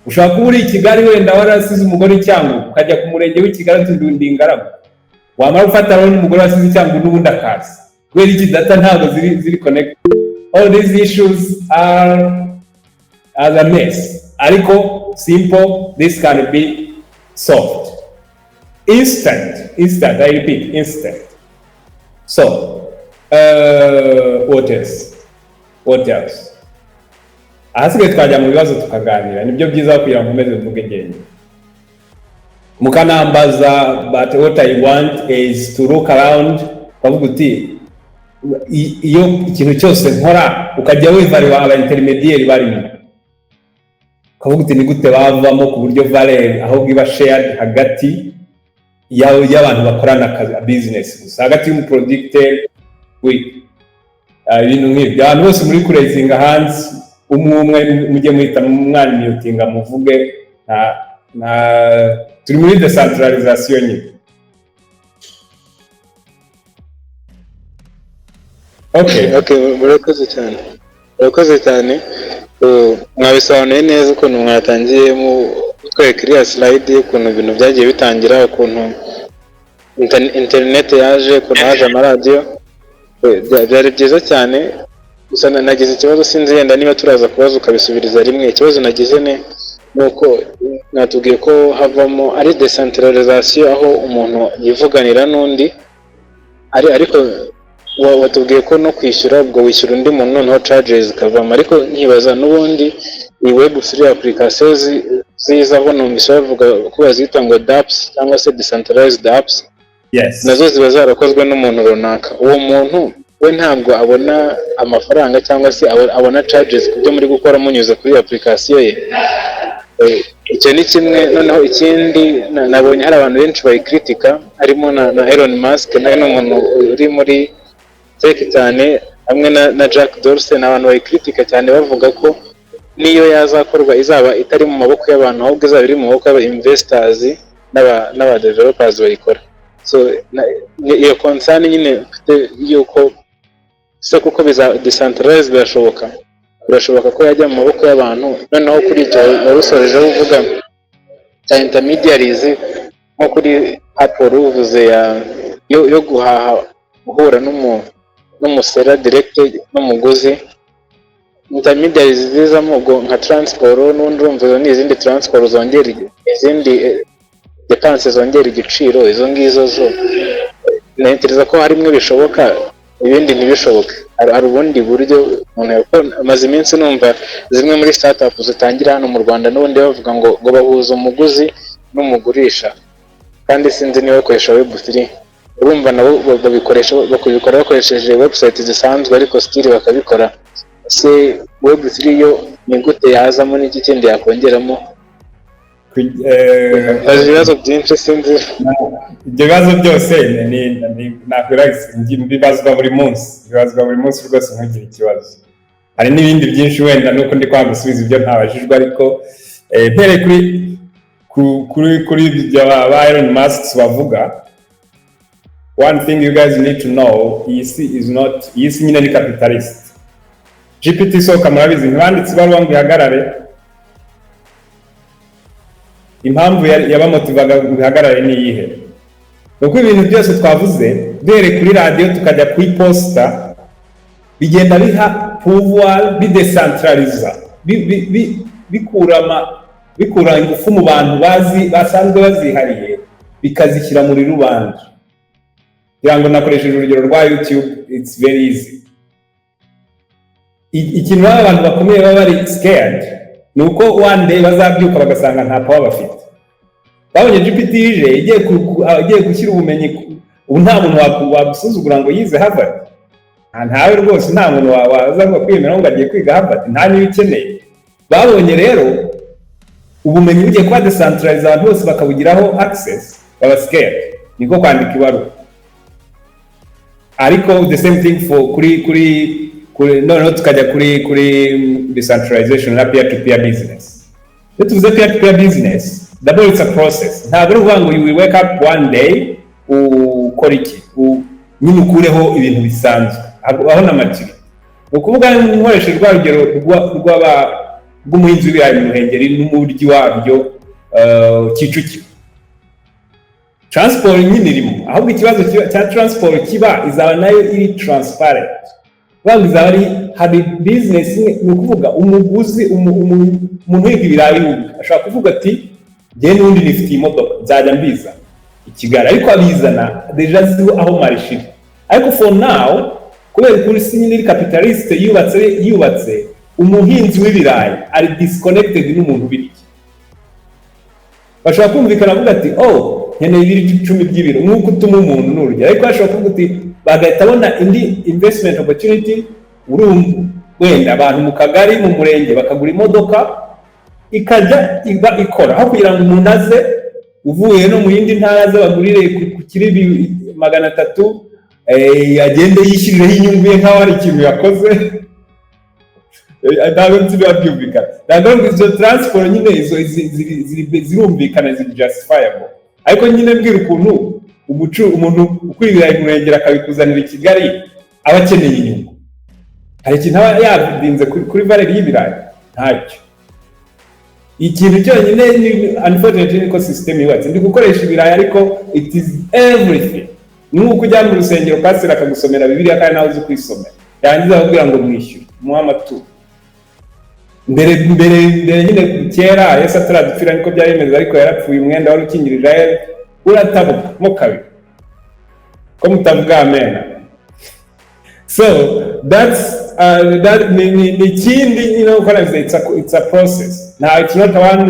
Ushobora kuba uri i Kigali, wenda warasize umugore i Cyangugu, ukajya ku murenge w'i Kigali uti ndi ingaragu, wamara gufata rero n'umugore wasize i Cyangugu n'ubundi akaza. Kubera iki? Data ntabwo ziri connected. All these issues are a mess, ariko simple, this can be solved instant, instant, I repeat, instant. So what else, what else? Ahasigaye twajya mu bibazo tukaganira, nibyo byiza kugira ngo nkomeze mvuge njyenyine mukanambaza. But what I want is to look around, ukavuga uti iyo ikintu cyose nkora, ukajya wivariwa aba intermediary barimo, ukavuga uti ni gute bavamo ku buryo valeur ahubwo iba shared hagati y'abantu bakorana akazi, business gusa, hagati y'umuproducteur we, ibintu nk'ibyo. Abantu bose muri kuraisinga hands, umwe umwe, mujye muhita mwanmutinga muvuge. Nta turi muri decentralisation nyine. Okay. Okay, murakoze cyane, murakoze cyane. Mwabisobanuye neza ukuntu mwatangiye mu kutwereka iriya slide, ukuntu ibintu byagiye bitangira, ukuntu internet yaje, ukuntu haje amaradiyo. Byari byiza cyane. Gusa nagize ikibazo, sinzi yenda niba turaza kubaza ukabisubiriza rimwe. Ikibazo nagize ni uko mwatubwiye ko havamo ari decentralisation, aho umuntu yivuganira n'undi ari, ariko watubwiye ko no kwishyura ubwo wishyura undi muntu, noneho charges zikavamo. Ariko nkibaza n'ubundi iyi Web3 application zizaho, numvise bavuga ko bazita ngo dApps cyangwa se decentralized apps, nazo ziba zarakozwe n'umuntu runaka. Uwo muntu we ntabwo abona amafaranga cyangwa se abona charges ku byo muri gukora munyuze kuri application ye? Icyo ni kimwe. Noneho ikindi, nabonye hari abantu benshi bayikritika, harimo na Elon Musk, nawe ni umuntu uri muri tech cyane, hamwe na Jack Dorsey. Ni abantu bayikritika cyane bavuga ko n'iyo yazakorwa izaba itari mu maboko y'abantu, ahubwo izaba iri mu maboko y'aba investors n'aba developers bayikora. So iyo concern nyine mfite yuko se kuko biza decentralized, birashoboka ko yajya mu maboko y'abantu? Noneho kuri icyo warusorejeho uvuga cya intermediaries, nko kuri Apple uvuze ya yo guhaha, guhura n'umuseller direct n'umuguzi, intermediaries zizamo ubwo nka transport, n'undi urumva izo ni izindi transport zongera izindi dépenses, zongera igiciro. Izo ngizo zo ntekereza ko harimwe bishoboka, ibindi ntibishoboke. Hari ubundi buryo umuntu yakora? Maze iminsi numva zimwe muri startup zitangira hano mu Rwanda n'ubundi bavuga ngo bahuza umuguzi n'umugurisha, kandi sinzi niba bakoresha Web3. Urumva nabo babikoresha, bakabikora bakoresheje website zisanzwe, ariko still bakabikora. Se Web3 yo ni gute yazamo, n'iki kindi yakongeramo? Hari ibibazo byinshi, sinzi. Ibyo bibazo byose nakwira mbibazwa buri munsi, bibazwa buri munsi rwose, ntugire ikibazo. Hari n'ibindi byinshi, wenda nuko ndi kwanga gusubiza ibyo ntabajijwe, ariko mpereye kuri ibyo ba Elon Musk bavuga, one thing you guys need to know, iyi si is not, iyi si nyine ni capitalist. GPT isohoka murabizi, ntibanditse ibaruwa ngo ihagarare. Impamvu yabamotivaga ngo ihagarare ni iyihe? Ni uko ibintu byose twavuze, duhereye kuri radiyo tukajya ku iposita, bigenda biha pouvoir bidecentraliza, bikura ingufu mu bantu bazi basanzwe bazihariye, bikazishyira muri rubanda. Kugira ngo nakoresheje urugero rwa YouTube, it's very easy. Ikintu baba abantu bakomeye baba bari scared ni uko one day bazabyuka bagasanga nta power bafite. Babonye GPT ije igiye gushyira ubumenyi ubu nta muntu wagusuzugura ngo yize Harvard. Ntawe rwose, nta muntu waza ngo kwiyemera ngo agiye kwiga Harvard, nta niyo ukeneye. Babonye rero ubumenyi bugiye kuba decentralized, abantu bose bakabugiraho access, baba scared, niko kwandika ibaruwa. Ariko the same thing for kuri noneho tukajya kuri decentralization na peer to peer business. Iyo tuvuze peer to peer business, double, it's a process. Ntabwo ari ukuvuga ngo you will wake up one day ukora iki, nyine ukureho ibintu bisanzwe aho na maturity. Ni ukuvuga, nkoresheje rwa rugero rw'umuhinzi w'ibirayi mu Ruhengeri n'umuryi wabyo Kicukiro, transport nyine irimo. Ahubwo ikibazo cya transport kiba izaba nayo iri transparent, kuvuga ngo izaba ari hari business imwe. Ni ukuvuga umuguzi, umuntu wiga ibirayi ubwe ashobora kuvuga ati: "Njyewe n'ubundi nifitiye imodoka, nzajya mbiza i Kigali," ariko abizana déjà azi aho marché iri. Ariko for now, kubera ukuntu isi nyine iri capitaliste yubatse, umuhinzi w'ibirayi ari disconnected n'umuntu ubirya. Bashobora kumvikana avuga ati: "Oh, nkeneye ibiro 10 by'ibiro," nk'uko utuma umuntu, ni urugero. Ariko bashobora kuvuga uti bagahita abona indi investment opportunity. Urumva wenda abantu mu kagari, mu murenge, bakagura imodoka ikajya iba ikora, aho kugira ngo umuntu aze uvuye no mu yindi ntara aze bagurire ku kiri 300, agende yishyirireho inyungu ye nk'aho hari ikintu yakoze. Ntabwo nzi biba byumvikana. Ntabwo ari izo transport nyine, izo zirumvikana, ziri justifiable. Ariko nyine mbwira ukuntu umuntu ukura ibirayi mu Ruhengeri akabikuzanira i Kigali aba akeneye inyungu. Hari ikintu aba yadinze kuri valeur y'ibirayi? Ntacyo. Ikintu cyonyine ni, unfortunately, niko system yubatse. Ndi gukoresha ibirayi, ariko it is everything. Ni nk'uko ujya mu rusengero, pasiteri akagusomera Bibiliya kandi nawe uzi kwisomera, yarangiza akakubwira ngo mwishyure, umuhe amaturo. Mbere nyine kera, Yesu ataradupfira, niko byari bimeze. Ariko yarapfuye, umwenda wari ukingirije Israel uratabuka mo kabiri. Ko mutavuga amena? So that's that ni ikindi nyine gukora. It's a process. Nta, it's not a one,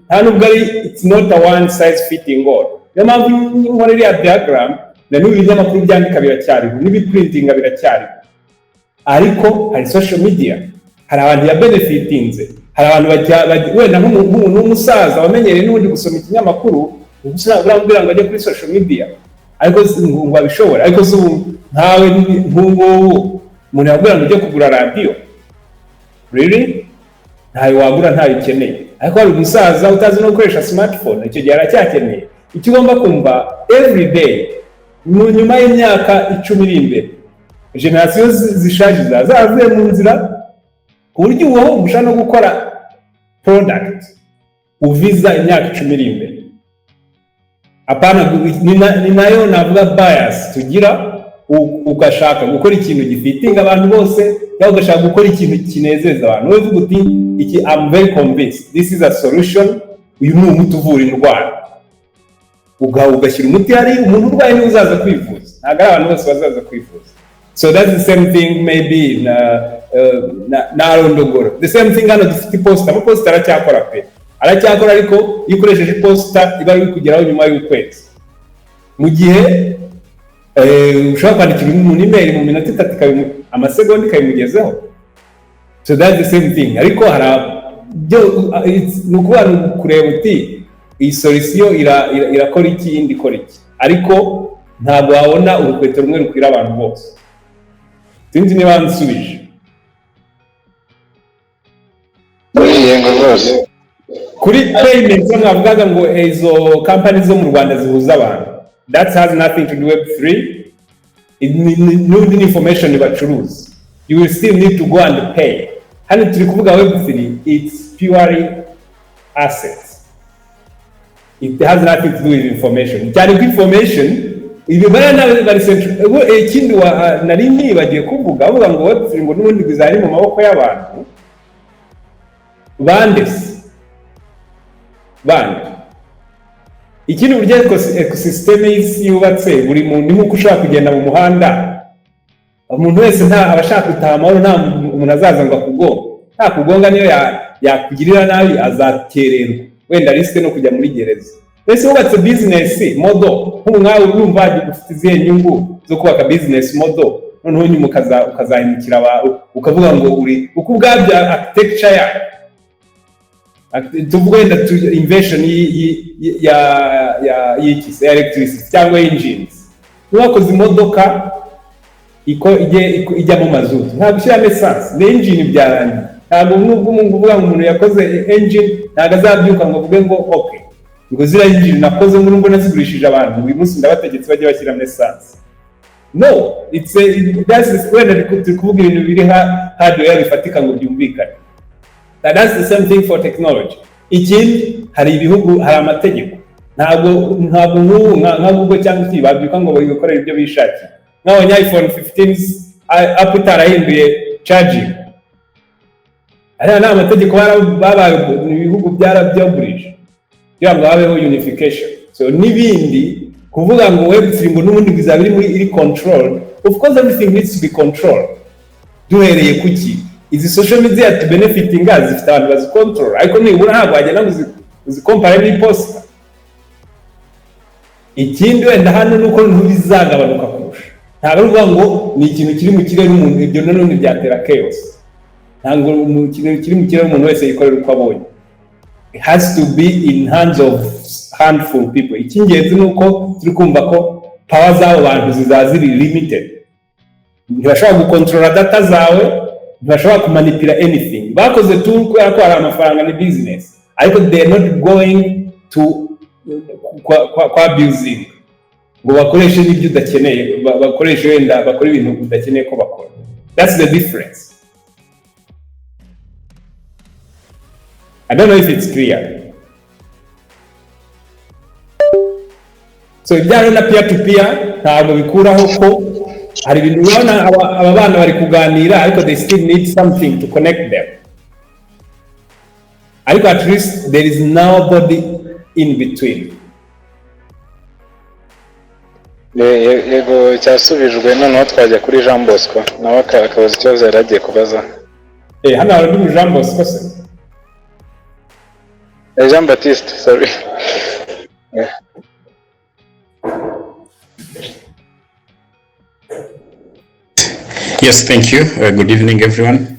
nta nubwo ari, it's not a one size fitting all. Niyo mpamvu nkora iriya diagram. Na n'ubu ibinyamakuru byandika biracyariho, n'ibiprintinga biracyariho, ariko hari social media, hari abantu ya benefitinze, hari abantu wenda nk'umuntu w'umusaza wamenyereye n'ubundi gusoma ikinyamakuru, uramubwira ngo ajye kuri social media, ariko ngo abishobora. Ariko si ubu nkawe nk'ubu umuntu yakubwira ngo ujye kugura radiyo, really? Ntayo wagura, ntayo ukeneye. Ariko hari umusaza utazi no gukoresha smartphone, icyo gihe aracyakeneye. Icyo ugomba kumva, every day, mu nyuma y'imyaka 10 iri imbere, génération zishaje zaba zaravuye mu nzira, ku buryo ubu ushobora no gukora product uviza imyaka 10 iri imbere. Apana, ni nayo navuga bias tugira, ugashaka gukora ikintu gifitinga abantu bose, cyangwa ugashaka gukora ikintu kinezeza abantu. Wowe uvuga uti: "Iki, I'm very convinced this is a solution, uyu ni umuti uvura indwara." Ugashyira umuti hari umuntu urwaye, niwe uzaza kwivuza, ntabwo ari abantu bose bazaza kwivuza. So that's the same thing maybe na rondogoro, the same thing. Hano dufite iposita, amaposita aracyakora pe, aracyakora. Ariko iyo ukoresheje iposita iba iri kugeraho nyuma y'ukwezi, mu gihe ushobora kwandikira umuntu email mu minota 3, amasegonda ikabimugezeho. So that's the same thing. Ariko hari byo ni ukuvuga, ni kureba uti: "Iyi solution irakora iki, iyindi ikora iki?" Ariko ntabwo wabona urukweto rumwe rukwira abantu bose. Sinzi niba nsubije. Yego rwose. Kuri payment zo mwavugaga ngo izo company zo mu Rwanda zihuza abantu, that has nothing to do web 3. N'undi ni information bacuruza. You will still need to go and pay. Hano turi kuvuga web 3, it's purely assets, it has nothing to do with information, cyane ko information Ibyo bariya nawe bari ubu ikindi nari nibagiye kuvuga, avuga ngo Web3 ngo n'ubundi bizari mu maboko y'abantu bande se? Bande. Ikindi, uburyo ecosystem y'isi yubatse, buri muntu ni nk'uko ushobora kugenda mu muhanda, umuntu wese nta aba ashaka gutaha amahoro, nta umuntu azaza ngo akugonge. Nta kugonga, niyo yakugirira nabi azakererwa, wenda risk no kujya muri gereza. Mbese wubatse business model nk'ubu, nkawe urumva ufite izihe nyungu zo kubaka business model, noneho nyuma ukazahemukira ukavuga ngo uri uko? Ubwabyo architecture yayo, tuvuge wenda invention ya y'iki se, ya electricity cyangwa engines. Niba wakoze imodoka iko ijyamo mazutu, ntabwo ushyiramo essence, ni engine, byarangiye. Ntabwo nubwo umuntu uvuga ngo umuntu yakoze engine, ntabwo azabyuka ngo avuge ngo "Okay, ngo ziriya engine nakoze ngo nubwo nazigurishije abantu, uyu munsi ndabategetse bajye bashyiramo essence." No, it's a, that's wenda turi kuvuga ibintu biri hardware bifatika ngo byumvikane. That's the same thing for technology. Ikindi, hari ibihugu, hari amategeko. Ntabwo nk'ubu nka Google cyangwa iki babyuka ngo bikorere ibyo bishakiye. Nk'abonye iPhone 15 Apple itarahinduye charging, ariya ni amategeko babaye, ibihugu byarabyagurije kugira ngo habeho unification. So n'ibindi, kuvuga ngo Web3 ngo n'ubundi bizaba iri muri iri control, of course everything needs to be controlled. Duhereye kuki izi social media tu benefitinga zifite abantu bazicontrol, ariko nibura ntabwo wagenda ngo uzikompare n'iposita. Ikindi wenda hano ni uko ntibizagabanuka kurusha. Ntabwo ari ukuvuga ngo ni ikintu kiri mu kirere umuntu, ibyo nanone byatera chaos. Ntabwo mu kintu kiri mu kirere umuntu wese yikorera uko abonye. It has to be in hands of handful people. Icy'ingenzi ni uko turi kumva ko power z'abo bantu zizaba ziri limited. Ntibashobora gukontorora data zawe, ntibashobora kumanipira anything. Bakoze tool kubera ko hari amafaranga, ni business, ariko they are not going to kwa abusing ngo bakoreshe n'ibyo udakeneye, bakoreshe wenda bakora ibintu udakeneye ko bakora. That's the difference. I don't know if it's clear. So ibijyanye na peer to peer ntabwo bikuraho ko hari ibintu ubona aba bana bari kuganira, ariko they still need something to connect them, ariko at least there is nobody in between. Yego, cyasubijwe. Noneho twajya kuri Jean Bosco, nawe akabaza ikibazo yari agiye kubaza. Hano hari undi mu Jean Bosco se? Jean Baptiste, sorry. Yes, thank you. Good evening, everyone.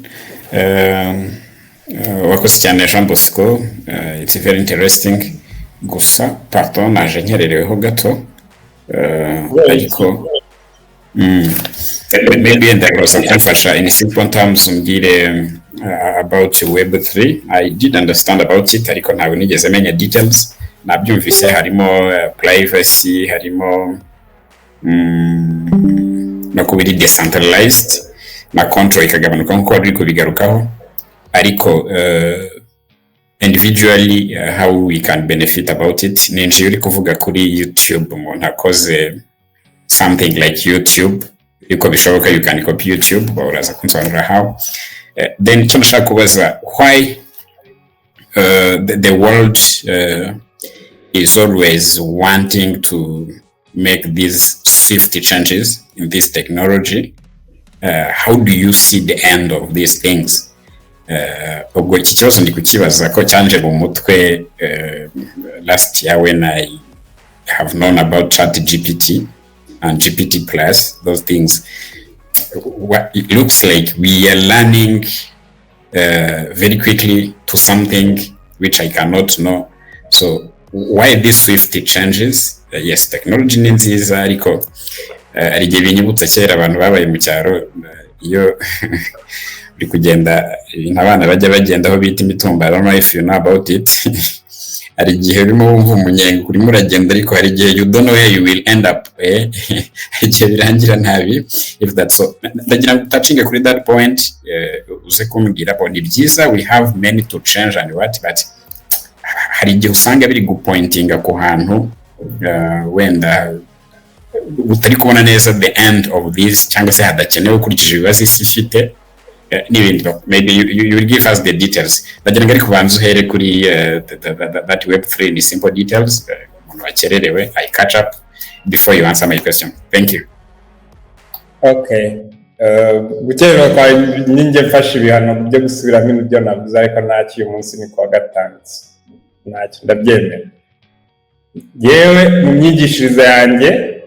Wakoze cyane, Jean Bosco. It's very interesting. Gusa, pardon, naje nkerereweho gato. Ariko maybe wenda uraza kumfasha in simple terms, umbwire about Web3. I did understand about it, ariko ntabwo nigeze menya details. Nabyumvise harimo privacy, harimo no kuba iri decentralized na control ikagabanuka nk'uko wari uri kubigarukaho, ariko individually, how we can benefit about it. Ninjiye uri kuvuga kuri YouTube, umuntu akoze something like YouTube, yuko bishoboka you can copy YouTube, ba uraza kunsobanurira how. Then icyo ndashaka kubaza, why the world is always wanting to make these swift changes in this technology? How do you see the end of these things? Ubwo iki kibazo ndi kukibaza ko cyanje mu mutwe last year when I have known about Chat GPT and GPT plus, those things. What it looks like, we are learning very quickly to something which I cannot know. So why these swift changes? Yes, technology ni nziza, ariko hari igihe binyibutsa kera abantu babaye mu cyaro, iyo uri kugenda, ibintu abana bajya bagenda aho bita imitumba, I don't know if you know about it, hari igihe urimo wumva umunyenga, urimo uragenda, ariko hari igihe you don't know where you will end up, eh? Hari igihe birangira nabi, if that's so. Ndagira ngo touching kuri that point, uze kumbwira bo ni byiza, we have many to change and what, but hari igihe usanga biri gupointinga ku hantu wenda Utari kubona neza the end of this, cyangwa se hadakenewe ukurikije ibibazo isi ifite n'ibindi. Maybe you will give us the details. Ndagira ngo ariko ubanze uhere kuri that web 3 in simple details, umuntu wakererewe I catch up before you answer my question. Thank you. Okay. Gukererwa kwawe ninjye mfashe ibihano byo gusubiramo ibyo navuze, ariko ntacyo, uyu munsi ni kuwa gatanu, ntacyo, ndabyemera. Yewe, mu myigishirize yanjye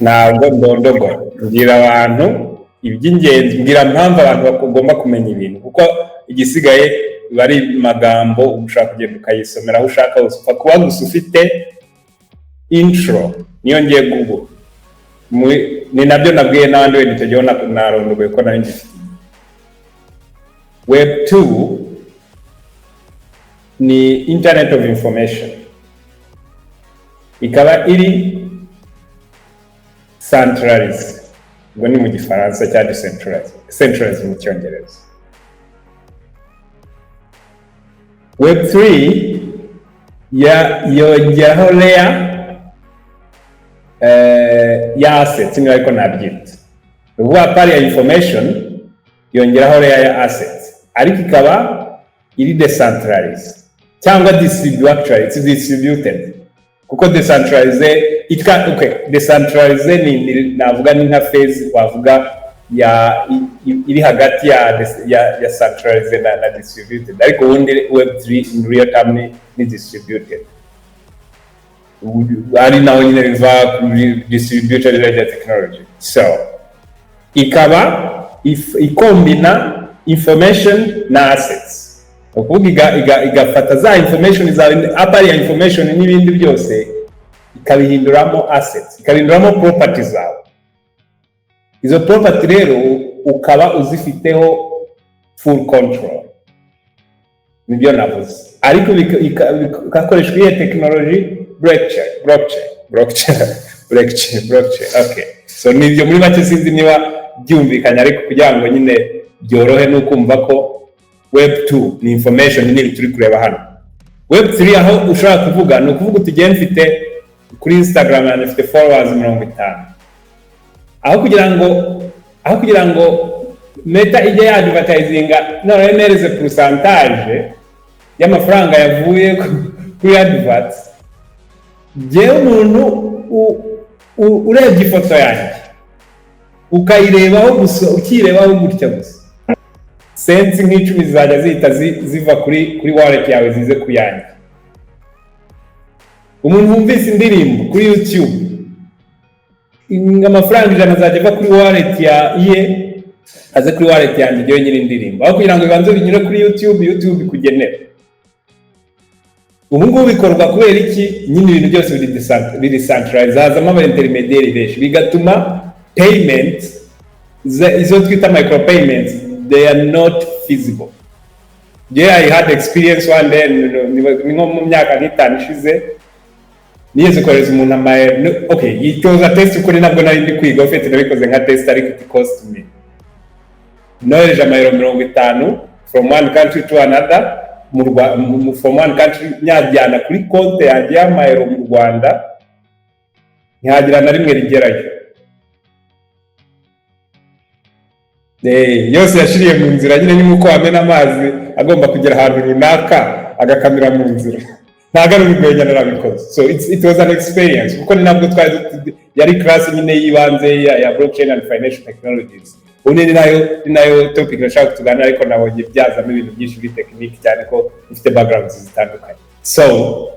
ntabwo ndondogora, mbwira abantu iby'ingenzi, mbwira mpamvu abantu bagomba kumenya ibintu, kuko igisigaye biba ari magambo ushobora kugenda ukayisomera aho ushaka hose, upfa kuba gusa ufite intro. Niyo ngiye guhura ni nabyo nabwiye n'abandi, wenda icyo gihe narondogoye ko nari ngifite. Web 2 ni internet of information, ikaba iri centralized, ubwo ni mu Gifaransa, cya decentralized, centralized mu Cyongereza. Web 3 ya yongeraho layer ya assets, niba ariko nabyita. Ni ukuvuga pari ya information yongeraho layer ya assets, ariko ikaba iri decentralized cyangwa distributed. Actually, it's distributed, kuko decentralized itwa, okay, decentralized ni navuga ni nka phase wavuga ya iri hagati ya centralized na distributed, ariko ubundi web 3 in real term ni distributed, ari naho nyine biva kuri distributed ledger technology. So ikaba ikombina information na assets, ni ukuvuga igafata za information zawe, apari ya information n'ibindi byose, ikabihinduramo assets, ikabihinduramo property zawe. Izo property rero ukaba uzifiteho full control, nibyo navuze. Ariko bikakoreshwa iyihe technology? Blockchain, blockchain, blockchain, blockchain, blockchain. Okay, so nibyo muri make. Sinzi niba byumvikanye, ariko kugira ngo nyine byorohe ni ukumva ko web 2 ni information nini turi kureba hano. Web 3 aho ushobora kuvuga, ni ukuvuga uti ugiye mfite kuri Instagram yanjye mfite followers 50, aho kugira ngo Meta ijye yadvertisinga noneho imereze pourcentage y'amafaranga yavuye kuri adverts, jyewe umuntu urebye ifoto yanjye ukayirebaho gusa, ukirebaho gutya gusa, cents nk'icumi zizajya zihita ziva kuri wallet yawe zize ku yanjye. Umuntu wumvise indirimbo kuri YouTube, amafaranga 100 azajya ava kuri wallet ya ye aze kuri wallet yanjye njyewe nyiri indirimbo, aho kugira ngo bibanze binyure kuri YouTube, YouTube ikugenere. Ubu ngubu bikorwa kubera iki? Nyine ibintu byose biri centralized, hazamo aba intermediary benshi, bigatuma payment izo twita micro payments, they are not feasible. Yeah, I had experience one day, ni nko mu myaka nk'itanu ishize, nigeze kohereza umuntu ama no, okay, it was a test, ukuri ntabwo nari ndi kwiga ufite, nabikoze nka test, ariko it cost me. Nohereje amayero 50 from one country to another from one country nyajyana kuri konti yanjye y'amayero mu Rwanda, ntihagira na rimwe rigerayo. Yose yashiriye mu nzira nyine. Ni nk'uko wamena amazi agomba kugera ahantu runaka agakamira mu nzira. Ntabwo ari urwenya, narabikoze. So it was an experience, kuko ni nabwo twari yari class nyine y'ibanze ya blockchain and financial technologies. Ubundi ni nayo topic nashaka tuganira, ariko nabonye byazamo ibintu byinshi biri technique cyane, ko bifite backgrounds zitandukanye. So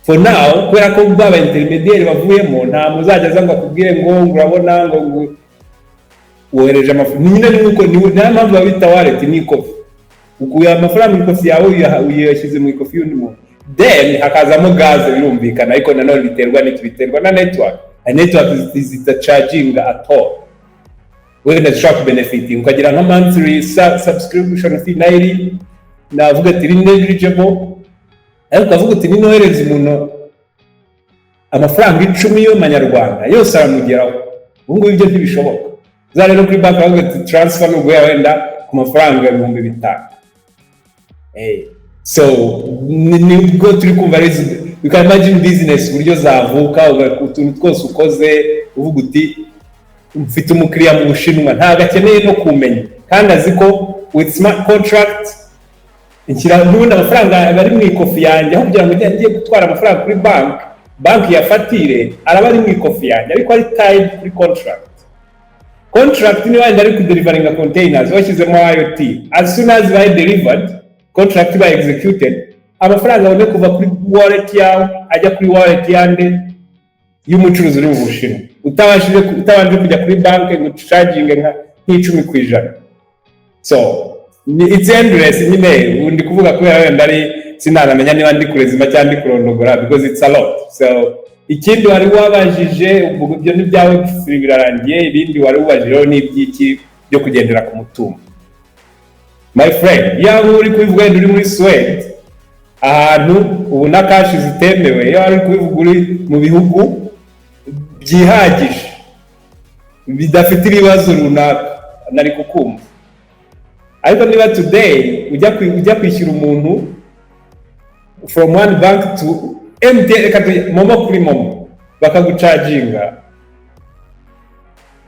for now, kubera ko baba intermediary bavuyemo, nta muzajya aza ngo akubwire ngo urabona ngo wohereje amafaranga. Nyine ni uko niyo mpamvu babita wallet, ni ikofi. Ukuye amafaranga mu ikofi yawe, uyashyize mu ikofi y'undi muntu, then hakazamo gaze, birumvikana. Ariko nanone biterwa n'iki? Biterwa na network. Hari network zitacharginga at all, wenda zishobora kubenefiting ukagira nka monthly subscription fee, nayo iri navuga ati iri negligible, ariko ukavuga uti ninohereza umuntu amafaranga 10 y'amanyarwanda yose aramugeraho. Ubu ngubu ibyo ntibishoboka. Za rero kuri banki baravuga ati transfer ni uguhera wenda ku mafaranga 5000. So nibwo turi kumva ari You can imagine business uburyo zavuka, utuntu twose ukoze uvuga uti mfite umukiriya mu Bushinwa, ntabwo akeneye no kumenya kandi azi ko with smart contract nshyira n'ubundi amafaranga aba ari mu ikofi yanjye. Aho kugira ngo njye gutwara amafaranga kuri banki, banki yafatire, araba ari mu ikofi yanjye ariko ari tied kuri contract. Contract niba wenda ari kudeliveringa containers, washyizemo IoT, as soon as ibaye delivered, contract ibaye executed, amafaranga abone kuva kuri wallet yawe ajya kuri wallet yande y'umucuruzi uri mu Bushinwa, utabashije utabanje kujya kuri banki ngo ucaginge nka nk'icumi ku ijana. So it's endless nyine. Ubu ndi kuvuga kubera wenda ari sinanamenya niba ndi kurezima cyangwa ndi kurondogora, because it's a lot. So ikindi wari wabajije, ubwo ibyo ni ibyawe birarangiye. Ibindi wari ubajijeho ni iby'iki byo kugendera ku mutungo? My friend, yaba uri kubivuga wenda uri muri Suwede, ahantu ubu na cash zitemewe, iyo wari kubivuga uri mu bihugu byihagije bidafite ibibazo runaka, nari kukumva. Ariko niba today ujya kwishyura umuntu from one bank to MTN, reka MoMo kuri MoMo, bakagucaginga,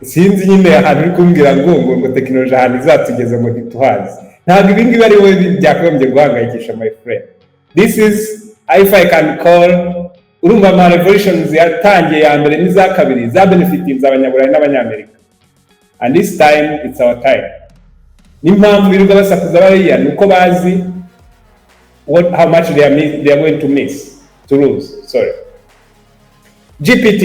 sinzi nyine ahantu uri kumbwira ngo tekinoloji ahantu izatugeza ngo ntituhazi. Ntabwo ibi ngibi ari wowe byakagombye guhangayikisha, my friend. This is, if I can call, urumva ama revolutions yatangiye ya mbere n'iza kabiri za benefitinze Abanyaburayi n'Abanyamerika, and this time it's our time. N'impamvu birirwa basakuza bariya ni uko bazi how much they are going to miss, to lose, sorry. GPT,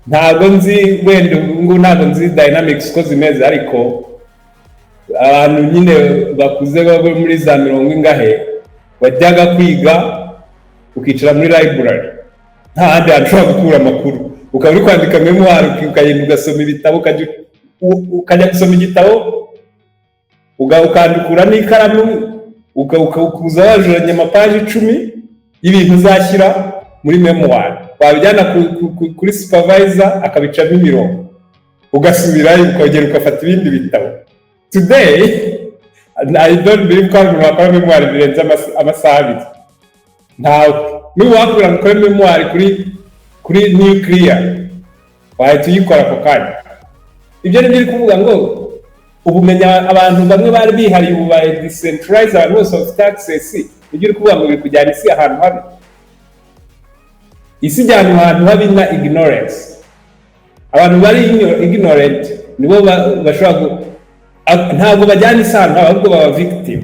ntabwo nzi wenda ubu ngubu, ntabwo nzi dynamics uko zimeze, ariko abantu nyine bakuze baba muri za mirongo ingahe wajyaga kwiga ukicara muri library, nta handi hantu ushobora gukura amakuru, ukaba uri kwandika memoir, ukagenda ugasoma ibitabo, ukajya gusoma igitabo, ukandukura n'ikaramu, ukuza wajuranye amapaji 10 y'ibintu uzashyira muri memoir, wabijyana kuri supervisor akabicamo imirongo, ugasubirayo ukongera ugafata ibindi bitabo. Today I don't believe ko hari umuntu wakora memoir birenze amasaha 2. Ntawe. Niba wakubwira ngo ukore memoir kuri nuclear, wahita uyikora ako kanya. Ibyo ni byo uri kuvuga ngo ubumenyi abantu bamwe bari bihariye ubu baye decentralized, abantu bose bafite access. Ibyo uri kuvuga ngo biri kujyana isi ahantu habi, isi ijyana ahantu habi na ignorance. Abantu bari ignorant nibo bashobora ntabwo bajyana isi ahantu habi, ahubwo baba victim.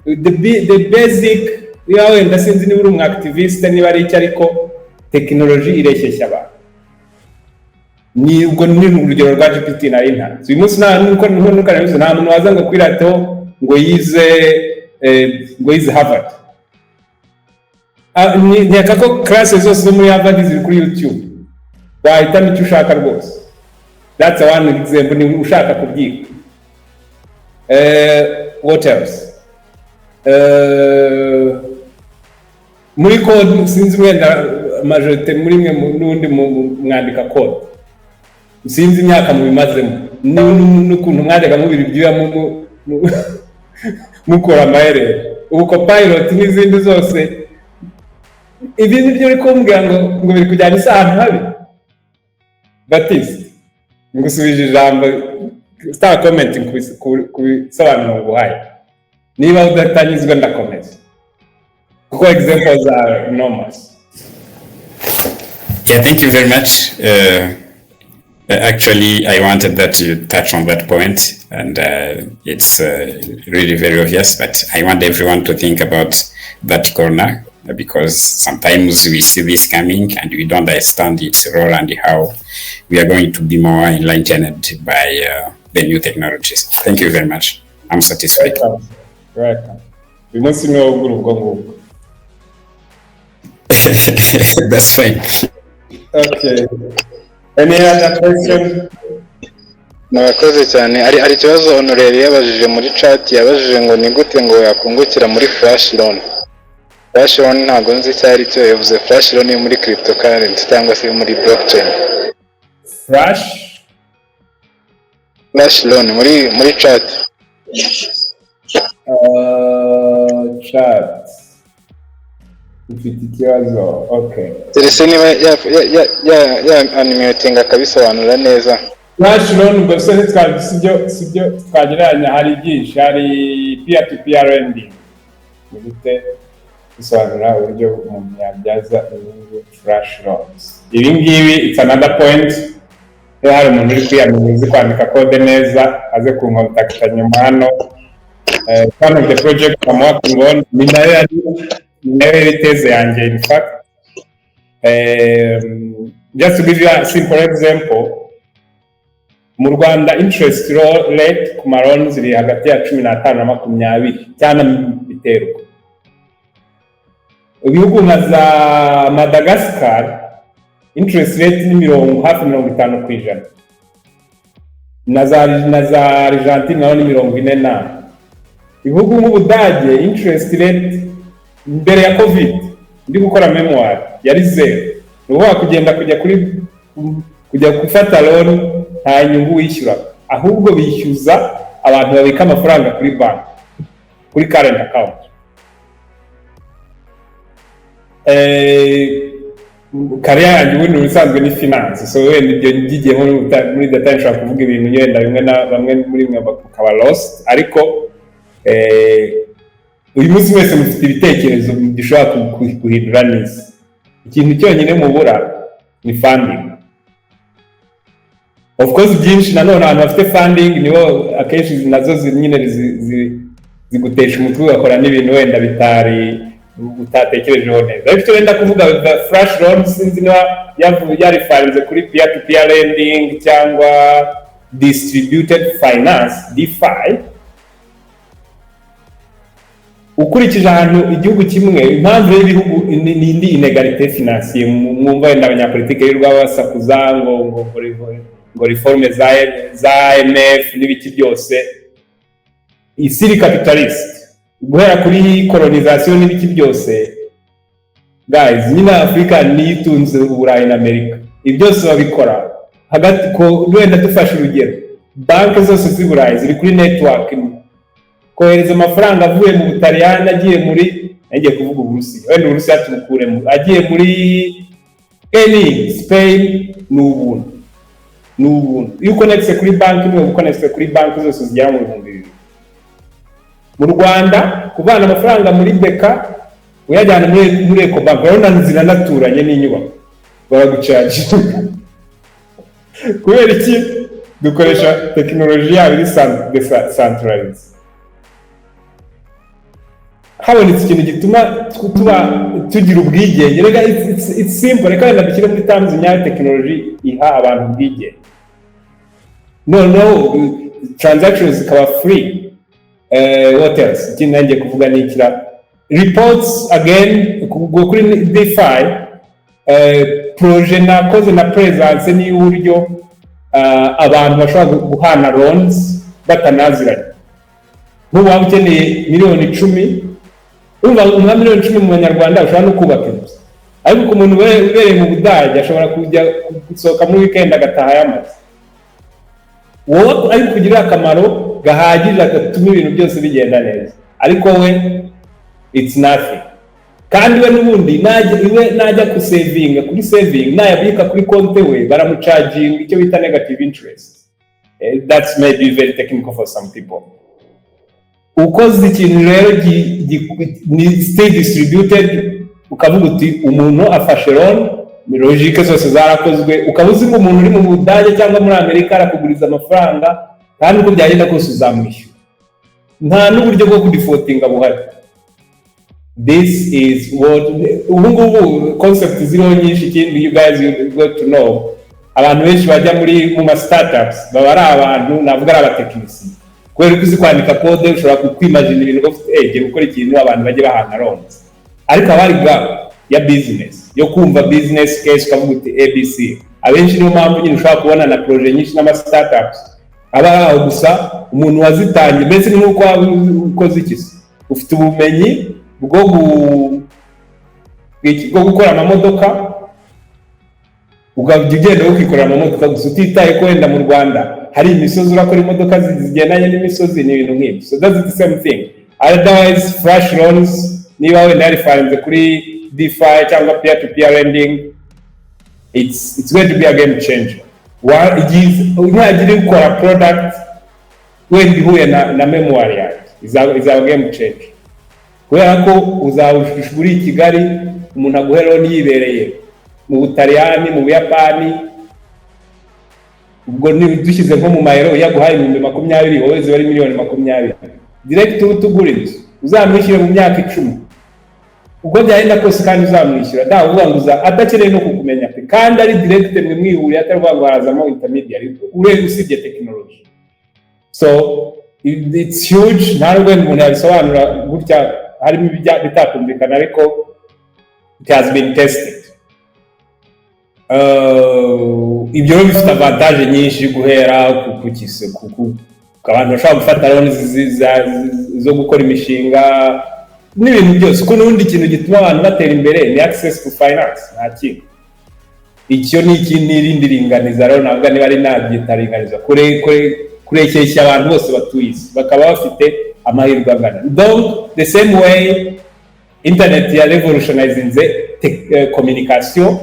The basic, niba wenda sinzi niba uri umu activiste, niba ari icyo, ariko tekinoloji ireshyeshya abantu. Ni ubwo ni urugero rwa GPT nari ntanze uyu munsi. Nta nuko nuko nabivuze, nta muntu waza ngo kwirateho ngo yize Harvard. Nkeka ko classes zose zo muri Harvard ziri kuri YouTube, wahitamo icyo ushaka rwose. That's one example ni ushaka kubyiga. What else? Muri code, sinzi wenda majorité muri mwe n'ubundi mwandika code, sinzi imyaka mubimazemo n'ukuntu mwajyaga mubira ibyuya mukora amaherere. Ubu Copilot n'izindi zose, ibi ni byo uri kumbwira ngo biri kujyana isi ahantu habi. Batiste, ngusubije ijambo. Start commenting ku bisobanuro nguhaye. Niba udatanyuzwe ndakomeza, kuko examples are enormous. Yeah, thank you very much. Actually, I wanted that you touch on that point, and it's really very obvious, but I want everyone to think about that corner because sometimes we see this coming and we don't understand its role and how we are going to be more enlightened by the new technologies. Thank you very much. I'm satisfied. Welcome. Welcome. Uyu munsi ni wowe ugura ubwo ngubwo. That's fine. Okay, any other question? Murakoze cyane. Hari ikibazo Honorere yabajije muri chat, yabajije ngo ni gute ngo yakungukira muri flash loan. Flash loan ntabwo nzi icyo ari cyo. Yavuze flash loan yo muri cryptocurrency cyangwa se muri blockchain. Flash? Flash loan muri chat. Chat. Ufite ikibazo, okay. Keretse niba ya unmutinga akabisobanura neza. Flash loan, ubwo se sibyo twagereranya? Hari byinshi, hari peer to peer lending. Ni gute bisobanura uburyo umuntu yabyaza inyungu flash loans? Ibi ngibi, it's another point. Iyo hari umuntu uri kwiyamamaza uzi kwandika code neza, aze kuncontacta nyuma hano. One of the project I'm working on, ni nayo yari thèse yanjye, in fact. Just to give you a simple example, mu Rwanda interest rate ku ma loan ziri hagati ya 15 na 20 cyangwa biterwa. Ibihugu nka za Madagascar, interest rate ni hafi 50%, na za Argentine naho ni 40. Na ibihugu nk'Ubudage, interest rate mbere ya COVID, ndi gukora mémoire, yari zero. Ni ukuvuga kugenda kujya kuri kujya gufata loan nta nyungu wishyura, ahubwo bishyuza abantu babika amafaranga kuri banki, kuri current account. Career yanjye ubundi ubusanzwe ni finance, so wenda ibyo ngigiyemo muri data nshobora kuvuga ibintu wenda bimwe na bamwe muri mwe bakaba lost. Ariko uyu munsi mwese mufite ibitekerezo bishobora guhindura n'isi. Ikintu cyonyine mubura ni funding. Of course, byinshi nanone abantu bafite funding nibo akenshi nazo nyine zigutesha umutwe, ugakora n'ibintu wenda bitari utatekerejeho neza. Ariko icyo wenda kuvuga, flash loan, sinzi niba yareferrinze kuri peer to peer lending cyangwa distributed finance, DeFi. Ukurikije ahantu igihugu kimwe, impamvu y'ibihugu ni indi inégalité financière. Mwumva wenda abanyapolitike birirwa basakuza ngo réforme za IMF n'ibiki byose. Isi iri capitalist guhera kuri colonisation n'ibiki byose. Guys, nyine Afurika niyo itunze Uburayi na Amerika. Ibi byose babikora hagati ko wenda dufashe urugero, banki zose z'i Burayi ziri kuri network imwe. Kohereza amafaranga avuye mu Butaliyani agiye muri, agiye kuvuga Uburusiya, wenda Uburusiya tubukuremo, agiye muri any Spain, ni ubuntu, ni ubuntu. Iyo uconnectise kuri banki imwe, uconnectise kuri banki zose zigera mu 2000. Mu Rwanda, kuvana amafaranga muri BK uyajyana muri Ecobank, urabona ziranaturanye n'inyubako, baragucaginga. Kubera iki? Dukoresha tekinoloji yabo iri decentralized. Habonetse ikintu gituma tuba tugira ubwigenge. Reka, it's simple, reka wenda dushyire muri terms nyayo. Tekinoloji iha abantu ubwigenge, noneho transactions zikaba free. What else? Ikindi nanjye kuvuga ni ikira reports again kuri DeFi. Projet nakoze na presence ni uburyo abantu bashobora guhana loans batanaziranye. Nk'ubu waba ukeneye miliyoni 10, urumva nka miliyoni 10 mu banyarwanda ushobora no kubaka inzu, ariko ku muntu ubereye mu Budage ashobora kujya gusohoka muri weekend agataha yamaze. Wowe ari kugirira akamaro gahagije gatuma ibintu byose bigenda neza, ariko we it's nothing. Kandi we n'ubundi najya iwe, najya kusavinga kuri saving, nayabika kuri konte we baramucharginga icyo bita negative interest. That's maybe very technical for some people. Ukoze ikintu rero ni state distributed, ukavuga uti umuntu afashe loan, logique zose zarakozwe, ukaba uzi ngo umuntu uri mu Budage cyangwa muri Amerika arakuguriza amafaranga, kandi uko byagenda kose uzamwishyura, nta n'uburyo bwo kudefaultinga buhari. This is what ubu ngubu concept ziriho nyinshi. Ikindi you guys, you got to know, abantu benshi bajya muri mu ma startups baba ari abantu navuga ari abatekinisiye, kubera ko uzi kwandika code, ushobora kwimagina ibintu ufite, giye gukora ikintu abantu bajye bahana loans. Ariko haba hari gap ya business, yo kumva business case, ukavuga uti ABC. Abenshi niyo mpamvu nyine ushobora kubona na projet nyinshi n'ama startups aba ari aho gusa, umuntu wazitangiye mbese ni nk'uko waba ukoze iki se, ufite ubumenyi bwo gukora amamodoka, ukajya ugenda ukikorera amamodoka gusa, utitaye ko wenda mu Rwanda hari imisozi, urakora imodoka zigendanye n'imisozi, ni ibintu nk'ibyo. So that's the same thing. Otherwise, flash loans, niba wenda yareferrinze kuri DeFi cyangwa peer to peer lending. It's going to be a game changer. Nihagira ukora product wenda ihuye na mémoire yanjye, izaba game changer, kubera ko uzaba uri i Kigali, umuntu aguhe loan yibereye mu Butaliyani, mu Buyapani. Ubwo dushyize nko mu mayero, iyo aguhaye 20,000, wowe ziba ari miliyoni 20 direct. Uba utugura inzu, uzamwishyure mu myaka 10 ubwo byagenda kose, kandi uzamwishyura nta uvuga ngo uza adakeneye no kukumenya pe, kandi ari direct, mwe mwihuriye, atari uvuga ngo harazamo intermediary usibye tekinoloji. So it's huge. Nta nubwo wenda umuntu yabisobanura gutya, harimo bitakumvikana, ariko it has been tested. Ibyo rero bifite avantage nyinshi, guhera ku abantu bashobora gufata loan zo gukora imishinga n'ibintu byose, kuko n'ubundi ikintu gituma abantu batera imbere ni access to finance, nta kindi. Icyo ni iki n'irindi ringaniza rero, ntabwo niba ari nabyita ringaniza, kurekeshya abantu bose batuye isi bakaba bafite amahirwe angana. Donc the same way internet ya revolutionizinze communication,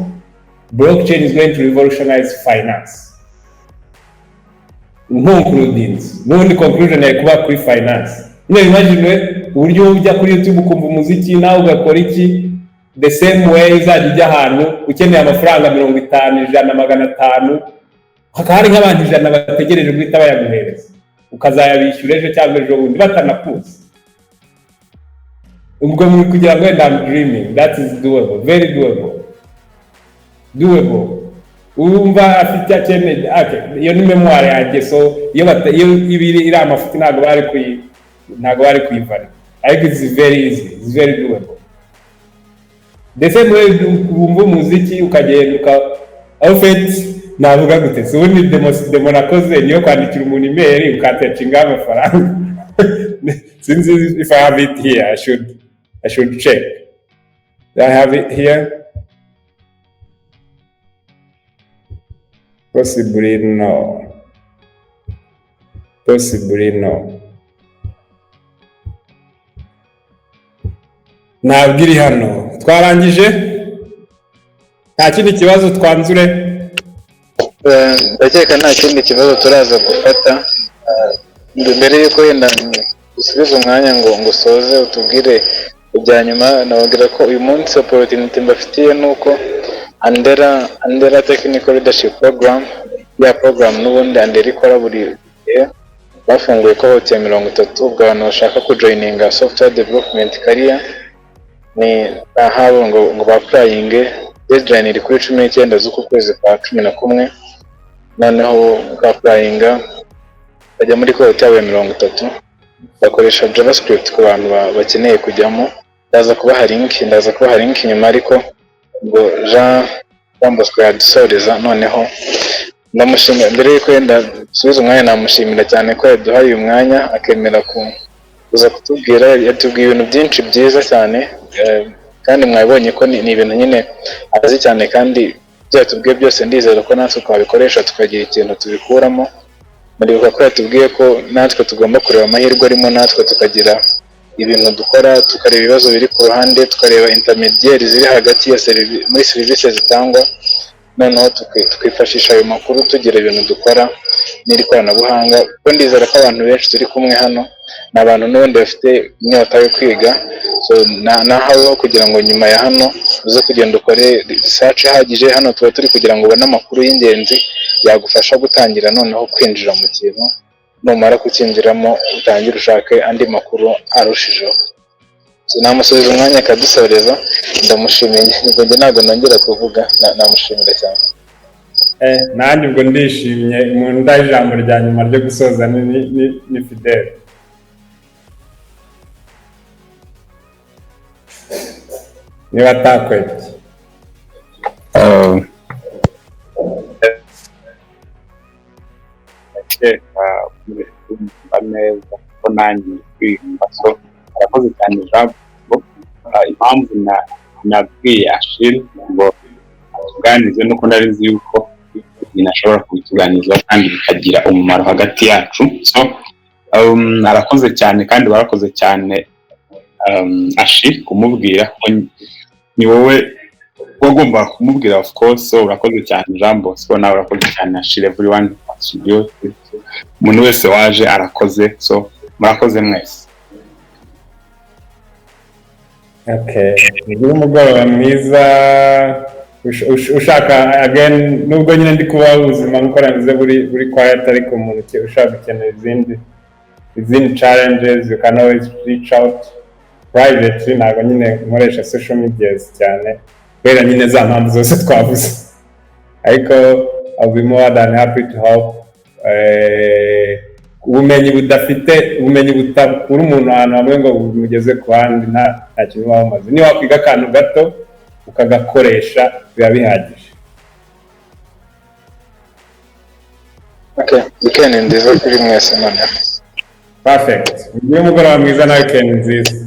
blockchain is going to revolutionize finance. Nkoncludinze, n'ubundi conclusion yari kuba kuri finance nyine. Imagine uburyo ujya kuri YouTube ukumva umuziki, nawe ugakora iki, the same way uzajya ujya ahantu ukeneye amafaranga 50, 100, 500, hakaba hari nk'abantu 100 bategereje guhita bayaguhereza, ukazayabishyura ejo cyangwa ejo bundi batanakuzi. Ubwo muri kugira ngo wenda I'm dreaming, that is doable, very doable, doable. Wumva afite akeneye, okay, iyo ni mémoire yanjye. So iyo iba iri amafuti, ntabwo bari kuyivana, ariko it's very easy, it's very doable. The same way wumva umuziki ukagenda uka, en fait navuga gute si ubundi demo nakoze niyo kwandikira umuntu email ukatecingaho amafaranga. Sinzi if I have it here. I should check. Do I have it here? Possibly no, possibly no, ntabwo iri hano. Twarangije, nta kindi kibazo, twanzure. Ndakeka nta kindi kibazo turaza gufata. Mbere y'uko wenda usubize umwanya ngo usoze utubwire ibya nyuma, nababwira ko uyu munsi opportunity mbafitiye ni uko Andela Technical Leadership Program, ya program n'ubundi Andela ikora buri gihe, bafunguye cohort ya 30. Ubwo abantu bashaka kujoininga software development career ni ahabo ngo ba-applyinge. Deadline iri kuri 19 z'uku kwezi kwa 11. Noneho ba-applyinga bajya muri cohort yabo ya 30, bakoresha JavaScript. Ku bantu bakeneye kujyamo, ndaza kubaha link nyuma. Ariko ubwo Jean Bosco yadusoreza. Noneho ndamushimira, mbere y'uko wenda subiza umwanya, namushimira cyane ko yaduhaye uyu mwanya akemera kuza kutubwira. Yatubwiye ibintu byinshi byiza cyane, kandi mwabonye ko ni ibintu nyine azi cyane, kandi ibyo yatubwiye byose ndizera ko natwe twabikoresha tukagira ikintu tubikuramo. Muribuka ko yatubwiye ko natwe tugomba kureba amahirwe arimo, natwe tukagira ibintu dukora, tukareba ibibazo biri ku ruhande, tukareba intermédiaire ziri hagati ya muri serivisi zitangwa, noneho tukifashisha ayo makuru tugira ibintu dukora n'iri koranabuhanga. Kuko ndizera ko abantu benshi turi kumwe hano ni abantu n'ubundi bafite inyota yo kwiga. So nahaweho kugira ngo nyuma ya hano uze kugenda ukore research ihagije. Hano tuba turi kugira ngo ubone amakuru y'ingenzi yagufasha gutangira noneho kwinjira mu kintu. Numara kucyinjiramo, utangire ushake andi makuru arushijeho. So, namusubiza umwanya akadusoreza. Ndamushimiye, ubwo njye ntabwo nongera kuvuga, namushimira cyane. Nanjye ubwo ndishimye. Mu nda ijambo rya nyuma ryo gusoza ni Fidele. Niba atakwebye. Ndakeka muri kumva neza ko nanjye ndi kwiyumva. So arakoze cyane Jean Bosco. Impamvu nabwiye Ashil ngo atuganirize nuko nari nzi yuko ibintu ashobora kubituganirizaho kandi bikagira umumaro hagati yacu. So arakoze cyane kandi warakoze cyane, Ashil, kumubwira ko Ni wowe wagomba kumubwira, of course. So urakoze cyane, Jean Bosco. Nawe urakoze cyane, Ashire. Everyone, studio, umuntu wese waje arakoze. So murakoze mwese. Okay, ugire umugoroba mwiza. Ushaka again, nubwo nyine ndi kubaho ubuzima nkuko nabivuze buri quiet, ariko umuntu ushaka gukenera izindi challenges, you can always reach out privately. Ntabwo nyine nkoresha social medias cyane kubera nyine za mpamvu zose twavuze, ariko I'll be more than happy to help. Ubumenyi budafite, ubumenyi butakura umuntu ahantu hamwe ngo bumugeze ku handi, nta kintu buba bumaze. Niba wakwiga akantu gato ukagakoresha, biba bihagije. Okay, weekend nziza kuri mwese noneho. Perfect, ugire umugoroba mwiza na weekend nziza.